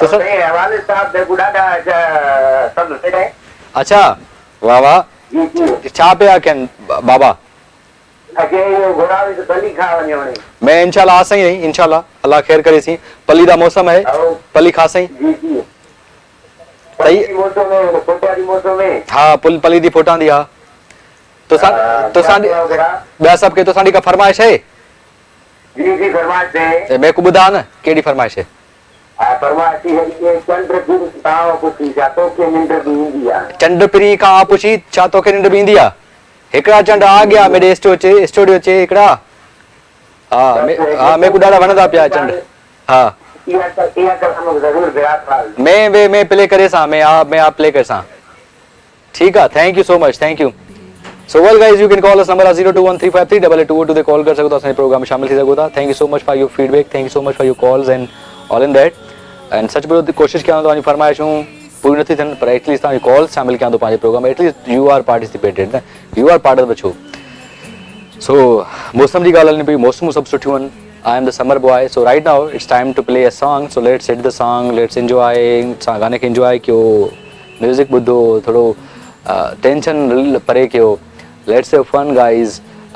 او سائين والد صاحب ميڪون ڏاڍا سڀ سڏائي. اڇا واه واه جي جي. ڇا پيا ڪن بابا. اڳي اهو گهراوي ته پلي کان وڃي وڻي. مين انشاء الله آسائين رهين انشاء الله الله خير ڪري سين پلي دا موسم هي پلي کاسائين. جي جي پلي جي موسم هي هن ڦوٽا جي موسم هي. ها پل پلي the ڦوٽان the ها توسان توسان ٻيا سڀ کي توسان ڏي ڪا فرمائش هي. جي جي فرمائش هي. ميڪو ٻڌاء نه ڪهڙي فرمائش هي. ها فرمائش هي ڪي چنڊ پرين کان پڇي ڇا توکي ننڊ به ايندي آ. چنڊ پرين کان پڇي ڇا توکي ننڊ به ايندي آ. هڪڙا چنڊ آ گيا ميڏي اسٽو چي اسٽوڊيو چي هڪڙا ها ها ميڪو ڏاڍا وڻندا پيا چنڊ ها مين وي مين پلي ڪري سان مين آ مين آ پلي ڪري سان ٺيڪ آ thank you so much thank you so well guys you can call us number 02135388202 تي ڪال ڪري سگهو ٿا اسان جي پروگرام ۾ شامل ٿي سگهو ٿا thank you so much for your feedback thank you so much for your calls and all in that ۽ سچ پڇو ته ڪوشش ڪيان ٿو توهان جون فرمائشون پوريون نٿيون ٿين پر ايٽليسٽ توهان جون ڪالز شامل ڪيان ٿو پنهنجي programme ۾ at least you are participated نه you are part of the show so موسم جي ڳالهه هلي پئي موسمون سڀ سٺيون آهن I am the summer boy so right now it's time to play a song so let's hit the song let's enjoy سان گاني کي انجواء ڪيو ميوزڪ ٻڌو ٿورو ٽينشن پري ڪيو ليٽس have fun guys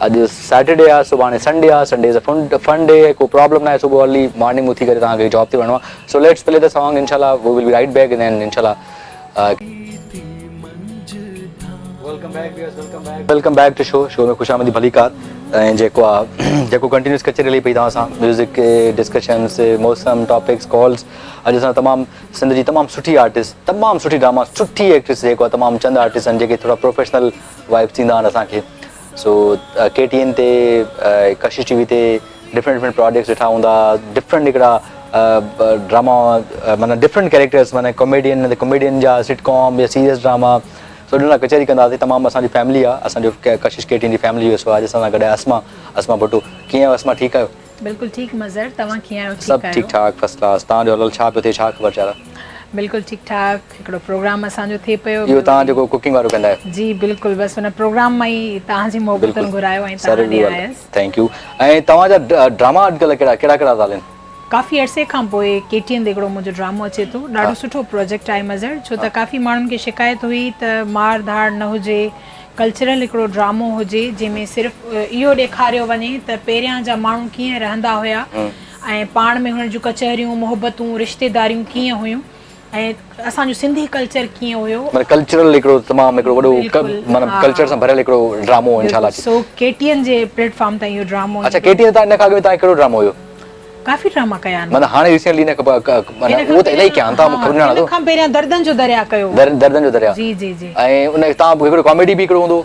اڄ سيٽرڊي آ سڀاڻي سنڊي آ Sunday is a fun fun day ڪو پرابلم ناهي صبح ارلي مارننگ اٿي ڪري توهان کي جاب تي وڃڻو آ so let's play the song انشاء الله we will be right back then انشاء الله welcome back viewers welcome back welcome back to show show ۾ خوش آمدي ڀليڪار ۽ جيڪو آ جيڪو ڪنٽينيوس ڪچهري هلي پئي توهان سان ميوزڪ ڊسڪشنس موسم ٽاپڪس ڪالز اڄ اسان تمام سنڌ جي تمام سٺي آرٽسٽ تمام سٺي ڊراما سٺي ايڪٽريس جيڪو آ تمام چند آرٽسٽ آهن جيڪي ٿورا پروفيشنل وائبس ٿيندا آهن اسان کي سو ڪي ٽي اين تي ڪشش ٽي وي تي ڊفرنٽ ڊفرنٽ پراجيڪٽس ڏٺا هوندا ڊفرنٽ هڪڙا ڊراما معنيٰ ڊفرنٽ ڪيريڪٽرس معنيٰ ڪاميڊين ڪاميڊين جا سٽ ڪام يا سيريس ڊراما سو انهن سان ڪچهري ڪندا هئاسين تمام اسان جي فيملي آهي اسان جو ڪشش ڪي ٽي اين جي فيملي جو حصو آهي اڄ اسان سان گڏ آهي اسما اسما ڀٽو ڪيئن آهيو اسما ٺيڪ آهيو بلڪل ٺيڪ مظهر توهان ڪيئن آهيو ٺيڪ سڀ ٺيڪ ٺاڪ فرسٽ ڪلاس توهان جو حال ڇا پيو ٿئي ڇا خبر چار بلڪل ٺيڪ ٺاڪ هڪڙو پروگرام اسان جو ٿئي پيو اهو توهان جيڪو ڪوڪنگ وارو ڪندا آهيو جي بلڪل بس ان پروگرام مان ئي توهان جي محبتن گهرايو ۽ توهان ڏي آيس thank you ۽ توهان جا ڊراما اڄڪلهه ڪهڙا ڪهڙا ڪهڙا ٿا هلن ڪافي عرصي کان پوء ڪي ٽي اين تي هڪڙو منهنجو ڊرامو اچي ٿو ڏاڍو سٺو پروجيڪٽ آهي مظهر ڇو ته ڪافي ماڻهن کي شڪايت هئي ته مار ڌاڙ نه هجي ڪلچرل هڪڙو ڊرامو هجي جنهن ۾ صرف اهو ڏيکاريو وڃي ته پهريان جا ماڻهو ڪيئن رهندا هيا ۽ پاڻ ۾ هنن جون ڪچهريون محبتون رشتيداريون ڪيئن هيون ۽ اسان جو سنڌي ڪلچر ڪيئن هيو. معنيٰ ڪلچرل هڪڙو تمام هڪڙو وڏو معنيٰ ڪلچر سان ڀريل هڪڙو ڊرامو انشاء الله. سو ڪي ٽي اين جي پليٽ فارم تان اهو ڊرامو. اڇا ڪي ٽي اين تان ان کان اڳ ۾ تان ڪهڙو ڊرامو هيو؟ ڪافي ڊراما ڪيا آهن. معنيٰ هاڻي ريسينٽلي ان کان معنيٰ اهو ته الاهي ڪيا آهن تان مون خبر نه آهي. ان کان پهريان دردن جو دريا ڪيو. دردن جو دريا. جي جي جي. ۽ ان تان هڪڙو ڪاميڊي به هڪڙو هوندو.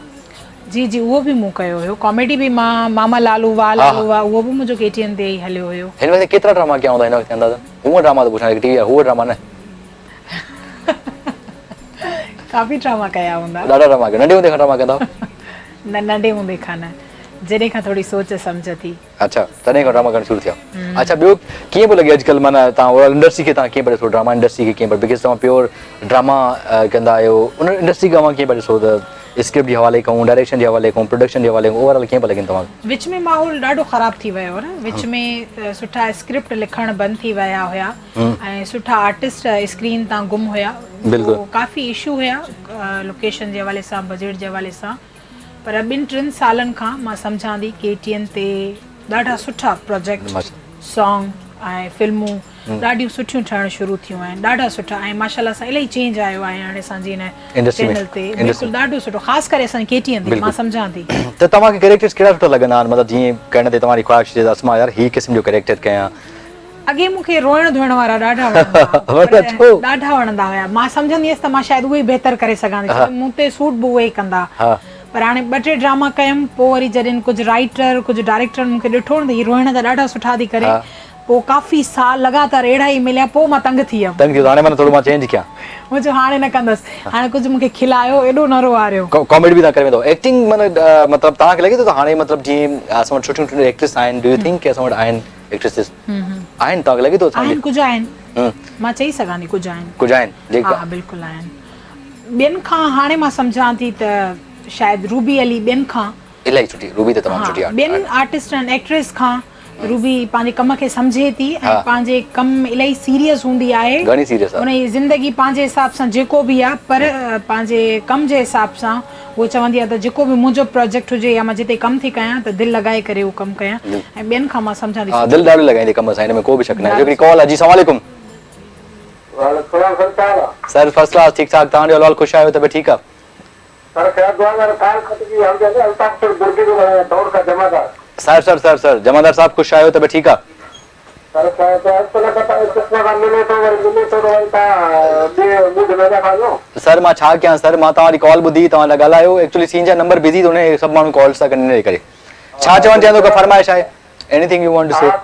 جي جي اهو به مون ڪيو هيو ڪاميڊي به مان ماما لالو واه لالو واه اهو به منهنجو ڪي ٽي اين تي ئي هليو هيو. هن وقت ڪيترا ڊراما ڪيا هوندا هن وقت اندازن هونء ڊراما ٿو پڇان جيڪي ٽي وي هونء ڊراما نه. ڪافي ڊراما ڪيا هوندا. ڏاڍا ڊراما ڪيا ننڍي هوندي کان ڊراما ڪندا هئو؟ نه ننڍي هوندي کان نه جڏهن کان ٿوري سوچ سمجهه ٿي. اڇا تڏهن کان ڊراما ڪرڻ شروع ٿيا. اڇا ٻيو ڪيئن پيو لڳي اڄڪلهه معنيٰ توهان اوور آل انڊسٽري کي توهان ڪيئن پيا ڏسو ڊراما انڊسٽري کي ڪيئن پيا because توهان پيور ڊراما ڪندا آهيو ان انڊسٽري کي اوهان ڪيئن پيا ڏسو ته اسڪرپٽ جي حوالي کان ڊائريڪشن جي حوالي کان پروڊڪشن جي حوالي کان اوور آل ڪيئن پيا لڳن توهان کي؟ وچ ۾ ماحول ڏاڍو خراب ٿي ويو هو نه وچ ۾ سٺا اسڪرپٽ لکڻ بند ٿي ويا هيا ۽ سٺا آرٽسٽ اسڪرين تان گم هيا ڪافي اشو هيا لوڪيشن جي حوالي سان بجيٽ جي حوالي سان پر ٻن ٽن سالن کان مان سمجهان ٿي ڪي ٽي اين تي ڏاڍا سٺا پروجيڪٽ سانگ ۽ فلمون ڏاڍيون سٺيون ٺهڻ شروع ٿيون آهن ڏاڍا سٺا ۽ ماشاء الله سان الاهي چينج آيو آهي هاڻي اسان جي هن چينل تي بلڪل ڏاڍو سٺو خاص ڪري اسان جي ڪي ٽي اين تي مان سمجهان ٿي. ته توهان کي ڪيريڪٽرس ڪهڙا سٺا لڳندا آهن مطلب جيئن ڪرڻ تي توهان جي خواهش هجي ته اسما يار هي قسم جو ڪيريڪٽر ڪيان. اڳي مون کي روئڻ ڌوئڻ وارا ڏاڍا وڻندا هئا ڏاڍا وڻندا هيا مان سمجهندي هيس ته مان شايد اهي ئي بهتر ڪري سگهان ٿي ڇو ته مون تي سوٽ به اهي ئي ڪندا پر هاڻي ٻه ٽي ڊراما ڪيم پوء وري جڏهن ڪجهه رائيٽر ڪجهه ڊائريڪٽرن مون کي ڏٺو نه ته هي روئڻ جا ڏاڍا سٺا ٿي ڪري پوء ڪافي سال لڳاتار اهڙا ئي مليا پوء مان تنگ ٿي ويم. تنگ ٿي ويو ته هاڻي معنيٰ ٿورو مان چينج ڪيان. مون چيو هاڻي نه ڪندس هاڻي ڪجهه مون کي کلايو ايڏو نه روئاريو. ڪاميڊي به توهان ڪري ويندو ايڪٽنگ معنيٰ مطلب توهان کي لڳي ٿو ته هاڻي مطلب جيئن اسان وٽ سٺيون سٺيون ايڪٽريس آهن do you think ڪي اسان وٽ آهن ايڪٽريسز آهن توهان کي لڳي ٿو آهن ڪجهه آهن مان چئي سگهان ٿي ڪجهه آهن ڪجهه آهن جيڪا ها بلڪل آهن ٻين کان هاڻي مان سمجهان ٿي ته شايد روبي علي ٻين کان الاهي سٺي روبي ته تمام سٺي ٻين آرٽسٽن ايڪٽريس کان روبي پنهنجي ڪم کي سمجهي ٿي ۽ پنهنجي ڪم ۾ الاهي سيريس هوندي آهي. گهڻي سيريس آهي. ان جي زندگي پنهنجي حساب سان جيڪو به آهي پر پنهنجي ڪم جي حساب سان هوء چوندي آهي ته جيڪو به منهنجو پراجيڪٽ هجي يا مان جتي ڪم ٿي ڪيان ته دل لڳائي ڪري اهو ڪم ڪيان ۽ ٻين کان مان سمجهان ٿي ها دل ڏاڍو لڳائيندي ڪم سان ان ۾ ڪو به شڪ ناهي. هڪڙي ڪال آهي جي سلام عليڪم. وعليڪم سلام سر ڇا حال آ. سر فرسٽ ڪلاس ٺيڪ ٺاڪ توهان جو احوال خوش آهيو طبيعت ٺيڪ آ. سر خير دعا ڪر ڪال کٽجي ويا هجن الطاف سر برگي جو ڳالهايان دور کان جمعدار. سر سر سر سر جمعدار صاحب خوش آهيو طبيعت ٺيڪ آ. سر خير دعا اڄ ته لڳا تان قسم سان ملي ٿو وري ملي ٿو ته وري تان ٻي ٻوجهه نه پيا کاڄو. سر مان ڇا ڪيان سر مان توهان جي ڪال ٻڌي توهان لاء ڳالهايو ايڪچولي سين جا نمبر بزي ته انهي سڀ ماڻهو ڪالز ٿا ڪن انهي ڪري ڇا چوڻ چاهيندو ڪا فرمائش آهي anything you want two سي. ها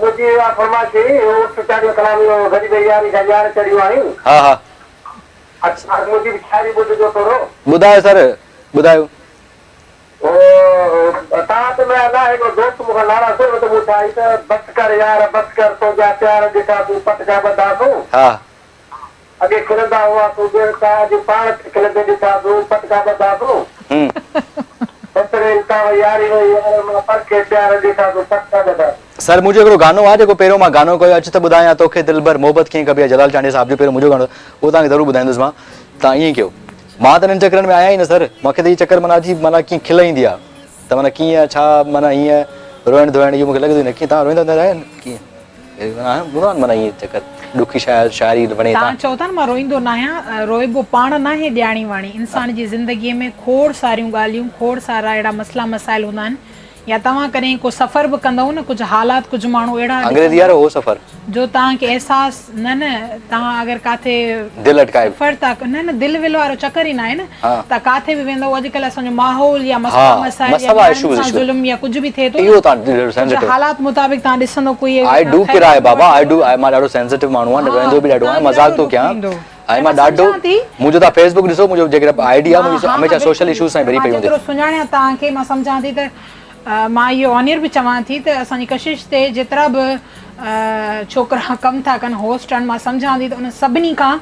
منهنجي اها فرمائش هئي اهو اٺ چاڙهيو ڪلام اهو غريب ياري کان يار چڙهيو آهين. ها ها. اڇا منهنجي به شاعري ٻڌجو ٿورو. ٻڌايو سر ٻڌايو. او تان ته ميان نه هڪڙو دوست مون کان ناراض ٿيو ته مون ٺاهي ته بس ڪر يار بس ڪر تنهنجا پيار ڏٺا تون پٽڪا ٻڌاسون. ها. اڳي کلندا هئاسون ٻين سان اڄ پاڻ کي کلندي ڏٺاسون پٽڪا ٻڌاسون. بس ري الطاف ياري وئي يار مان پرکي پيار ڏٺاسون پٽڪا ٻڌاسون. سر منهنجو هڪڙو گانو آهي جيڪو پهريون مان گانو ڪيو اچ ته ٻڌايان توکي دلبر محبت ڪيئن ڪبي آهي جلال چانڊيي صاحب جو پهريون منهنجو گانو اهو توهان کي ضرور ٻڌائيندس مان توهان ائين ڪيو مان ته انهن چڪرن ۾ آهيان ئي نه سر مان کي ته اهي چڪر معنيٰ عجيب معنيٰ ڪيئن کل ايندي آهي ته معنيٰ ڪيئن ڇا معنيٰ هيئن روئڻ ڌوئڻ اهو مون کي لڳندو ئي نه ڪيئن توهان روئيندا ڌوئيندا آهيو ڪيئن معنيٰ هوندو آهي نه معنيٰ ائين چڪر ڏکي شاعر شاعري وڻي توهان چئو ٿا نه مان روئيندو ناهيان روئبو پاڻ ناهي ڏياڻي واڻي انسان جي زندگي ۾ کوڙ ساريون ڳالهيون کوڙ سارا اهڙا مسئلا مسائل هوندا آهن يا توهان ڪڏهن ڪو سفر به ڪندؤ نه ڪجهه حالات ڪجهه ماڻهو اهڙا انگريزي يار هو سفر. جو توهان کي احساس نه نه توهان اگر ڪاٿي دل اٽڪائي سفر ٿا نه نه دل ول وارو چڪر ئي ناهي نه توهان ڪاٿي به ويندؤ اڄڪلهه اسان جو ماحول يا مسئلا مسائل يا ٻين سان ظلم يا ڪجهه به ٿئي ٿو نه ڪجهه حالات مطابق توهان ڏسندو ڪوئي I do ڪرائي بابا I do مان ڏاڍو سينسيٽو ماڻهو آهيان روئندو به ڏاڍو آهيان مذاق ٿو ڪيان ۽ مان ڏاڍو منهنجو توهان فيس بڪ ڏسو منهنجو جيڪڏهن I D آهي منهنجي هميشه سوشل اشوز سان ڀري پئي هوندي. مان جيترو سڃاڻيان توهان کي مان سمجهان ٿي ته مان اهو آنيئر به چوان ٿي ته اسان جي ڪشش تي جيترا به ڇوڪرا ڪم ٿا ڪن هوسٽ آهن مان سمجهان ٿي ته انهن سڀني کان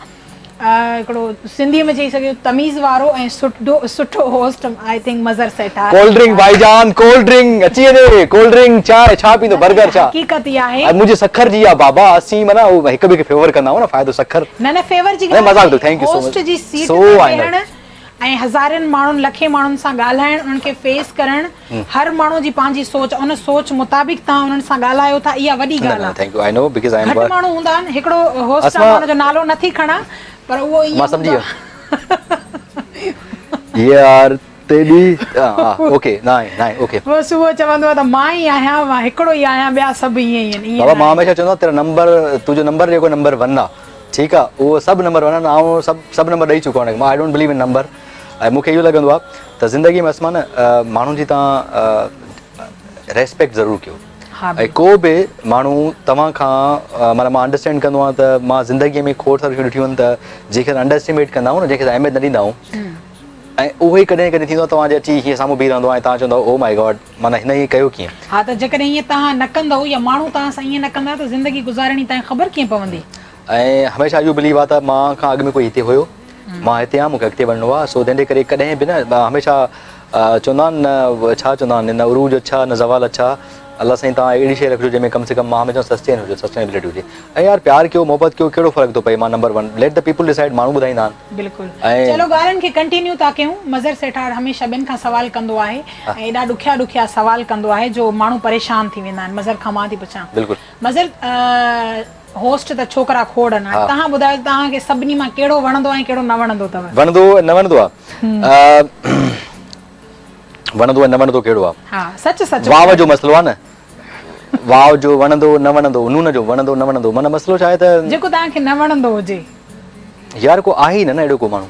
هڪڙو سنڌي ۾ چئي سگهجي ٿو تميز وارو ۽ سٺو سٺو host I think Mazhar Sethar cold drink ڀائي جان ڪولڊ ڊرنڪ اچي وڃي ڪولڊ ڊرنڪ چانهه ڇا پيندو برگر ڇا حقيقت اها آهي ۽ منهنجي سکر جي آ بابا اسين معنيٰ هو هڪ ٻئي کي فيور ڪندا آهيون نه فائدو سکر نه نه فيور جي نه ڳالهه مذاق ٿو ناهي thank you سو هوسٽ مچ جي سيٽ سو تي آهن ويهڻ ۽ هزارين ماڻهن لکين ماڻهن سان ڳالهائڻ انهن کي فيس ڪرڻ هر ماڻهو جي پنهنجي سوچ ان سوچ مطابق توهان انهن سان ڳالهايو ٿا اها وڏي نه ڳالهه نه آهي thank you I know because I am گهٽ ماڻهو هوندا آهن هڪڙو هوسٽ آهي مان ان جو نالو نٿي کڻان پر اهو ائين مان سمجهي هوندو ويس يار تيڏي ها اوڪي ناهي ناهي اوڪي بس اهو چوندو آهي ته مان ئي آهيان مان هڪڙو ئي آهيان ٻيا سڀ ائين ئي آهن ائين بابا مان ناهي. هميشه چوندو آهيان تيرا نمبر تنهنجو نمبر جيڪو نمبر ون آهي ٺيڪ آ اهو سڀ نمبر ون آهن آئون سڀ سڀ نمبر ڏئي چڪو آهيان مان I don't believe in number ۽ مون کي اهو لڳندو آهي ته زندگي ۾ اسمان ماڻهن جي توهان ريسپيڪٽ ضرور ڪيو ۽ ڪو به ماڻهو توهان کان معنيٰ مان انڊرسٽينڊ ڪندو آهيان ته مان زندگي ۾ کوڙ ساريون شيون ڏٺيون آهن ته جنهن کي انڊر اسٽيميٽ ڪندا آهيون نه جنهن کي اهميت نه ڏيندا آهيون ۽ اهو ئي ڪڏهن ڪڏهن ٿيندو آهي توهان جي اچي هيئن سامهون بيهي رهندو آهي ۽ توهان چوندو او مائي گاڊ معنيٰ هن ائين ڪيو ڪيئن. ها ته جيڪڏهن ائين توهان نه ڪندؤ يا ماڻهو توهان سان ائين نه ڪندا ته زندگي گذارڻ جي توهان کي خبر ڪيئن پوندي. ۽ هميشه اهو بليو آهي ته مان کان اڳ ۾ ڪوئي هتي هيو مان هتي آهيان مون کي اڳتي وڃڻو آهي سو تنهن جي ڪري ڪڏهن به نه هميشه چوندا آهن نه ڇا چوندا آهن نه عروج اڇا نه زوال اڇا الله سائين توهان اهڙي شيء رکجو جنهن ۾ ڪم سي ڪم مان هميشه سسٽين هجي سسٽينبلٽي هجي ۽ يار پيار ڪيو محبت ڪيو ڪهڙو فرق ٿو پئي مان number one let the people decide ماڻهو ٻڌائيندا آهن بلڪل چلو ڳالهين کي ڪنٽينيو ٿا ڪيون مظهر سيٺار هميشه ٻين کان سوال ڪندو آهي ۽ ايڏا ڏکيا ڏکيا سوال ڪندو آهي جو ماڻهو پريشان ٿي ويندا آهن مظهر کان مان ٿي پڇان بلڪل مظهر هوسٽ ته ڇوڪرا کوڙ آهن هاڻي توهان ٻڌايو ته توهان کي سڀني مان ڪهڙو وڻندو ۽ ڪهڙو نه وڻندو اٿو؟ وڻندو ۽ نه وڻندو آ وڻندو ۽ نه وڻندو ڪهڙو آ؟ ها سچ سچ واو جو مسئلو آ نه واو جو وڻندو نه وڻندو نون جو وڻندو نه وڻندو معنيٰ مسئلو ڇا آهي ته جيڪو توهان کي نه وڻندو هجي. يار ڪو آهي ئي نه نه اهڙو ڪو ماڻهو.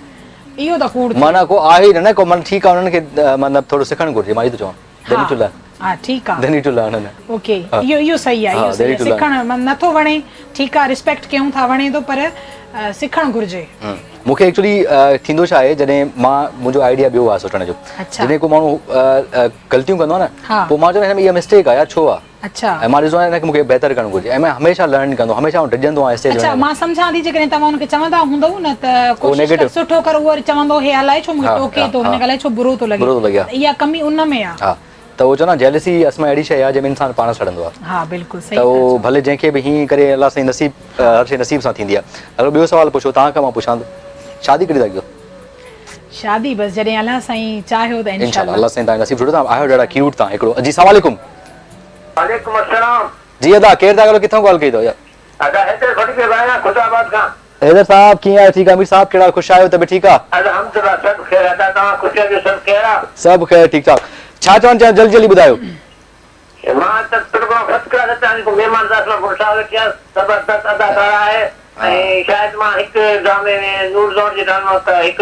اهو ته ڪوڙ ٿيو. معنيٰ ڪو آهي ئي نه نه ڪو معنيٰ ٺيڪ آ انهن کي مطلب ٿورو سکڻ گهرجي مان اهو ٿو چوان. They need to learn. ها ٺيڪ آ. They need to learn نه. اوڪي اهو اهو صحيح آ اهو صحيح آ سکڻ نه ٿو وڻي ٺيڪ آ ريسپيڪٽ ڪيون ٿا وڻي ٿو پر سکڻ گهرجي. مون کي ايڪچولي ٿيندو ڇا آهي جڏهن مان منهنجو آئيڊيا ٻيو آهي سوچڻ جو جڏهن ڪو ماڻهو غلطيون ڪندو آهي نه پوء مان چوندو آهيان هن ۾ اها مسٽيڪ آهي يار ڇو آهي ۽ مان ڏسندو آهيان هن کي مون کي بهتر ڪرڻ گهرجي ۽ مان هميشه لرن ڪندو هميشه آئون ڊڄندو آهيان اسٽيج اڇا مان سمجهان ٿي جيڪڏهن توهان ان کي چوندا هوندؤ نه ته ڪوشش ڪر سٺو ڪر اهو وري چوندو هي الائي ڇو مون کي ٽوڪي ٿو هن کي الائي ڇو برو ٿو لڳي اها ڪمي ان ۾ آهي. ها ته اهو چوندا آهن جيلسي اصل ۾ اهڙي شيء آهي جنهن ۾ انسان پاڻ سڙندو آهي. ها بلڪل صحيح ته ٿا اهو چئو. ڀلي جنهن کي به هيئن ڪري الله سائين نصيب هر شيء نصيب سان ٿيندي آهي. هلو ٻيو سوال پڇو توهان کان مان پڇان ٿو شادي ڪڏهن ٿا ڪيو؟ شادي بس جڏهن الله سائين چاهيو ته انشاء انشاء الله الله. الله سائين توهان کي نصيب سٺو توهان آهيو ڏاڍا ڪيوٽ توهان هڪڙو جي سلام عليڪم. وعليڪم السلام. جي ادا ڪير ٿا ڳالهايو ڪٿان ڪال ڪئي اٿو يار. ادا حيدر ڀٽ پيو ڳالهايان خدا آباد کان. حيدر صاحب ڪيئن آهيو ٺيڪ آ مير صاحب ڪهڙا خوش آهيو طبيعت ٺيڪ آ. الحمدلله سڀ خير ادا توهان خوش هجو سڀ خير آ. سڀ خير ٺيڪ ٺاڪ ڇا چوڻ چاهيو جلدي جلدي ٻڌايو. مان ته پروگرام فرسٽ ڪلاس اچان جيڪو مهمان ذات مان ڀٽ صاحب ويٺي آ زبردست اداڪار آهي ۽ شايد مان هڪ ڊرامي ۾ نور زور جي ڊرامي ۾ هڪ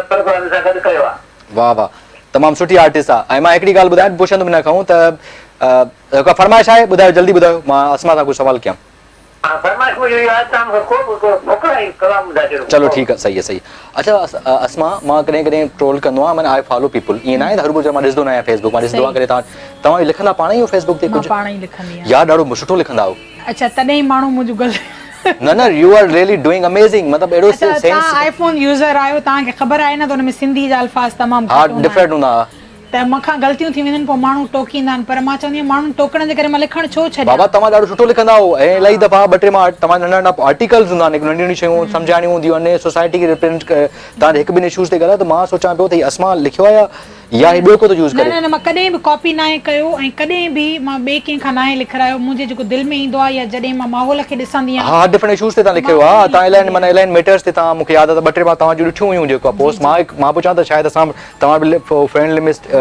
پروگرام هن سان گڏ ڪيو آ. واه واه تمام سٺي آرٽسٽ آ ۽ مان هڪڙي ڳالهه ٻڌايان پڇندم هن کان ته ڪا فرمائش آهي ٻڌايو جلدي ٻڌايو مان اسما سان ڪجهه سوال ڪيان. ها فرمائش منهنجي اها آهي ته مون کي ڪو به هڪڙو فقرائي ڪلام ٻڌائي ڇڏيو چلو ٺيڪ آ صحيح آ صحيح اڇا اسما مان ڪڏهن ڪڏهن ٽرول ڪندو آهيان معني آء فالو پيپل ائين ناهي ته هربو چوان مان ڏسندو نه آهيان فيسبوڪ مان ڏسندو آهيان ڪڏهن توهان توهان لکندا پاڻ ئي آهيو فيسبوڪ تي مان ڪجهه پاڻ ئي لکندي آهيان يار ڏاڍو سٺو لکندا آهيو اڇا تڏهن ماڻهو منهنجون غلطيون نه نه you are really doing amazing مطلب اهڙو اڇا سينس توهان آئي فون يوزر آهيو توهان کي خبر آهي نه ته ان ۾ سنڌي جا الفاظ تمام ها گهٽ هوندا آهن ڊفرنٽ هوندا ها ته مون کان غلطيون ٿي وينديون آهن پوء ماڻهو ٽوڪيندا آهن پر مان چوندي آهيان ماڻهن ٽوڪڻ جي ڪري مان لکڻ ڇو ڇڏيان. بابا توهان ڏاڍو سٺو لکندا آهيو ۽ الاهي دفعا ٻه ٽي مان توهان جا ننڍا ننڍا آرٽيڪلز هوندا آهن هڪ ننڍيون ننڍيون شيون سمجهاڻيون هونديون آهن سوسائٽي کي ريپريزنٽ توهان جي هڪ ٻن اشوز تي ڳالهايو ته مان سوچان پيو ته هي اسما لکيو آهي يا هي ٻيو ڪو ٿو يوز نه ڪري. نه نه مان ڪڏهن به ڪاپي ناهي ڪيو ۽ ڪڏهن به مان ٻئي ڪنهن کان ناهي لکرايو منهنجي جيڪو دل ۾ ايندو آهي يا جڏهن مان ماحول کي ڏسندي آهيان ها ها ڊفرنٽ اشوز تي توهان مان لکيو آهي اهو ئي توهان لکندي الاهي معنيٰ آهيان. الاهي ميٽرز تي توهان مون کي ياد آهي ته ٻه ٽي مان توهان جون ڏٺيون هيون جيڪو جي پوسٽ جي مان مان پڇان ته شايد اسان توهان به فرينڊ لمسٽ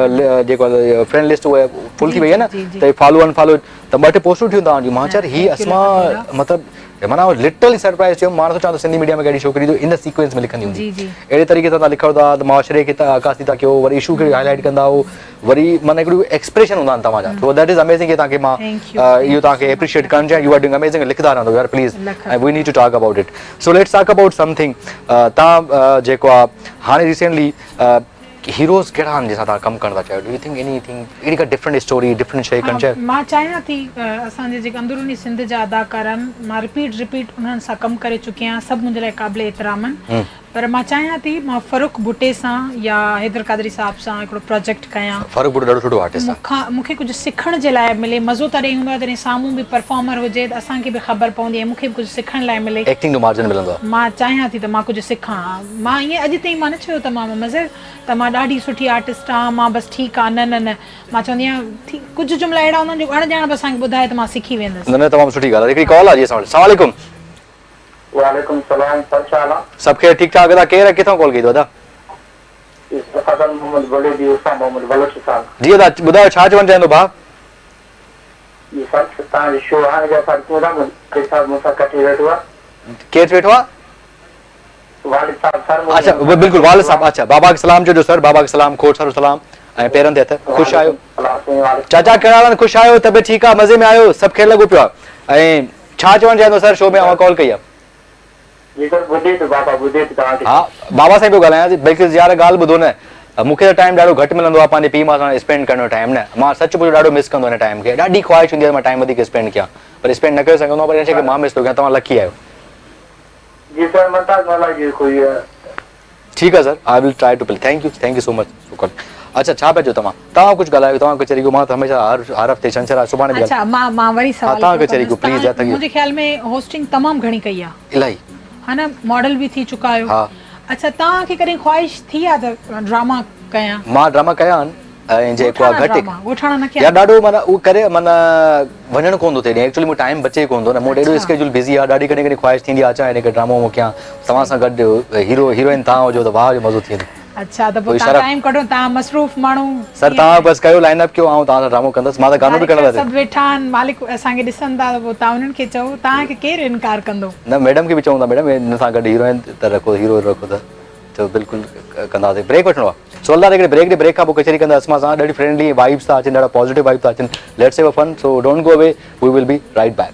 جيڪو فرينڊ لسٽ اهي فل جي ٿي وئي آهي جي نه جي جي ته فالو ان فالو ته ٻه ٽي پوسٽون ٿيون توهان جون مان نه چيو هي thank you Asma لک ٿورا مطلب معنيٰ لٽرلي سرپرائز ٿيم مان نٿو چوان ته سنڌي ميڊيا ۾ ڪهڙي ڇوڪري جو ان سيڪوينس ۾ لکندي جي هوندي جي اهڙي طريقي سان توهان لکو ٿا ته معاشري کي عڪاسي ٿا ڪيو وري اشو کي هائي لائيٽ ڪندا آهيو وري معنيٰ هڪڙو ايڪسپريشن هوندا آهن توهان جا سو that is amazing توهان کي مان thank you اهو thank you توهان کي سو مچ اپريشيئيٽ ڪرڻ چاهيان يو آر ڊوئنگ اميزنگ لکندا رهندو يار please lakh ۽ we need to talk about it so let's talk about something توهان جيڪو آهي هاڻي ريسينٽلي هيروز ڪهڙا آهن جن سان توهان ڪم ڪرڻ ٿا چاهيو do you think any thing اهڙي ڪا ڊفرنٽ اسٽوري ڊفرنٽ شيء ڪرڻ ها چاهيو؟ مان چاهيان ٿي اسان جي جيڪي اندروني سنڌ جا اداڪار آهن مان رپيٽ رپيٽ انهن سان ڪم ڪري چڪي آهيان سڀ منهنجي لاء قابل احترام آهن پر مان چاهيان ٿي مان فرخ ڀٽي سان يا حيدر قادري صاحب سان هڪڙو پراجيڪٽ ڪيان. فرخ ڀٽو ڏاڍو سٺو آرٽسٽ آهي. مون کان مون کي ڪجهه سکڻ جي لاء ملي مزو تڏهن ايندو آهي جڏهن سامهون به پرفارمر هجي ته اسان کي به خبر پوندي ۽ مون کي به ڪجهه سکڻ لاء ملي. ايڪٽنگ جو مارجن ملندو آهي. مان چاهيان ٿي ته مان ڪجهه سکان. مان ائين اڄ تائين مان نه چيو ته مان مظهر ته مان ڏاڍي سٺي آرٽسٽ آهيان مان بس ٺيڪ آهيان نه نه نه مان چوندي آهيان ٿي ڪجهه جملا اهڙا هوندا آهن جيڪو اڻ ڄاڻ به اسان کي ٻڌائي ته مان سکي ويندس. نه نه تمام سٺي ڳالهه آهي هڪڙي ڪال آ جي اسان وٽ السلام عليڪم. وعليڪم السلام سر ڇا حال آ. سڀ خير ٺيڪ ٺاڪ ادا ڪير ۽ ڪٿان ڪال ڪئي اٿو ادا. فضل محمد بليدي عرفان محمد بلوچستان. جي ادا ٻڌايو ڇا چوڻ چاهيندو ڀاء. جي سر توهان جو شو هاڻي جا سر ڪيون ٿا والد صاحب مون سان ڪٺي ويٺو آ. ڪير ويٺو آ. والد صاحب سر مون اڇا بلڪل والد صاحب اڇا بابا کي سلام چئجو سر بابا کي سلام کوڙ سارو سلام ۽ پيرن تي هٿ خوش آهيو چاچا ڪهڙا حال آهن خوش آهيو طبيعت ٺيڪ آ مزي ۾ آهيو سڀ خير لڳو پيو آ ۽ ڇا چوڻ چاهيندو سر شو ۾ اوهان ڪال ڪئي آ جي سر ٻڌي ٿو بابا ٻڌي ٿو توهان کي ها بابا سائين پيو ڳالهايان بلڪل يار ڳالهه ٻڌو نه مون کي ته ٽائيم ڏاڍو گهٽ ملندو آ پنهنجي پيء ماء سان اسپينڊ ڪرڻ جو ٽائيم نه مان سچ پڇو ڏاڍو مس ڪندو هن ٽائيم کي ڏاڍي خواهش هوندي آ ته مان ٽائيم وڌيڪ اسپينڊ ڪيان پر اسپينڊ نه ڪري سگهندو آهيان پر ان شيء کي مان مس ٿو ڪيان توهان لڪي آهيو. جي سر ممتاز مولا جي ڪوئي. ٺيڪ آ sir I will try to play thank you thank you so much for calling اڇا ڇا پيا چئو توهان توهان ڪجهه ڳالهايو توهان ڪچهري ڪيو مان ته هميشه هر هر هفتي ڇنڇر آ سڀاڻي به اڇا مان مان وري ها سوال توهان هڪڙو ڪچهري ڪيو ڪندس پليز توهان يار thank you منهنجي خيال ۾ هوسٽنگ تمام گهڻي ڪئي آ الاهي ها نه ماڊل به ٿي چڪا آهيو ها اڇا توهان کي ڪڏهن خواهش ٿي آ ته ڊراما ڪيان مان ڊراما ڪيا آهن ۽ جيڪو آ ڳوٺاڻا گهٽ ڊراما ڳوٺاڻا نه ڪيا يار ڏاڍو معنيٰ اهو ڪري معنيٰ وڃڻ ڪونه ٿو ٿئي ايڪچولي مون ٽائيم بچي ڪونه ٿو نه مون وٽ ايڏو اسڪيجول بزي آ ڏاڍي ڪڏهن ڪڏهن خواهش ٿيندي آ اچان هن کي ڊرامو وامو ڪيان توهان سان گڏ هيرو هيروئن توهان هجو ته واهه جو مزو ٿي ويندو اڇا ته پوء توهان ٽائيم ڪڍو توهان مصروف ماڻهو سر توهان بس ڪيو لائن اپ ڪيو آئون توهان سان ڊرامو ڪندس مان ته گانو به ڪرڻ لاء سڀ ويٺا آهن مالڪ اسان کي ڏسن ٿا ته پوء توهان انهن کي چئو توهان کي ڪير انڪار ڪندو نه ميڊم کي به چئون ٿا ميڊم هن سان گڏ هيروئن ته رکو هيرو رکو ته چئو بلڪل ڪنداسين بريڪ وٺڻو آ سو الله هڪڙي بريڪ ڏي بريڪ کان پوء ڪچهري ڪندا اسما سان ڏاڍي فرينڊلي وائبس ٿا اچن ڏاڍا پازيٽو وائب ٿا اچن let's have a fun so don't go away we will be right back.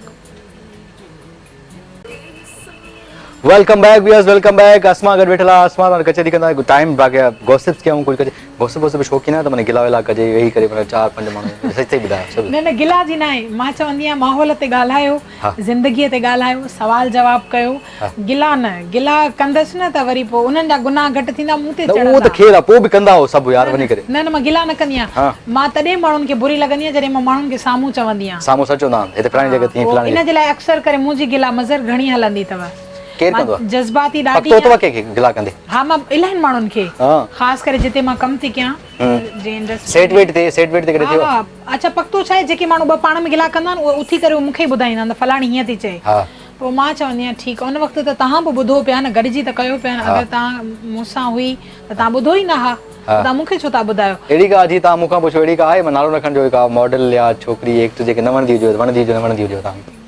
Welcome back viewers welcome back Asma گڏ ويٺل آ اسما سان ڪچهري ڪندا ٽائيم باقي گوسپس ڪيون ڪجهه ڪجي گوسپ ووسپ شوقين آهيان ته معني گلا ولا ڪجي ويهي ڪري معني چار پنج ماڻهو سچ سچ ٻڌايو سڀ نه نه گلا جي ناهي مان چوندي آهيان ماحول تي ڳالهايو زندگي تي ڳالهايو سوال جواب ڪيو گلا نه گلا ڪندس نه ته وري پوء انهن جا گناهه گهٽ ٿيندا مون تي نه اهو چڙهندا ته خير آ پوء به ڪندا هو سڀ يار وڃي ڪري نه نه مان گلا نه ڪندي آهيان مان تڏهن ماڻهن کي بري لڳندي آهيان جڏهن مان ماڻهن کي سامهون چوندي آهيان سامهون سچ چوندا آهن هتي فلاڻي جڳهه تي فلاڻي ان جي لاء اڪثر ڪري منهنجي گلا مظهر گهڻي هلندي اٿو. ڪير ڪندو آهي؟ جذباتي ڏاڍي پڪو اٿو ڪنهن کي گلا ڪندي؟ ها مان الاهين ماڻهن کي خاص ڪري جتي مان ڪم ٿي ڪيان جنهن انڊسٽري سيٽ ويٽ تي سيٽ ويٽ تي ڪڏهن ٿيو؟ ها اڇا پڪتو ڇا آهي جيڪي ماڻهو ٻه پاڻ ۾ گلا ڪندا آهن اهي اٿي ڪري مون کي ئي ٻڌائيندا آهن ته فلاڻي هيئن ٿي چئي پوء مان چوندي آهيان ٺيڪ ان وقت ته توهان به ٻڌو پيا نه گڏجي ته ڪيو پيا نه اگر توهان مون سان هئي ته توهان ٻڌو ئي نه ها ته توهان مون کي ڇو ٿا ٻڌايو. اهڙي ڪا جي توهان مون کان پڇو اهڙي ڪا آهي مان نالو نه کڻجو ڪا ماڊل يا ڇوڪري ايڪٽر جيڪي نه وڻندي هجيو وڻندي هجيو نه وڻندي هجيو توهان کي.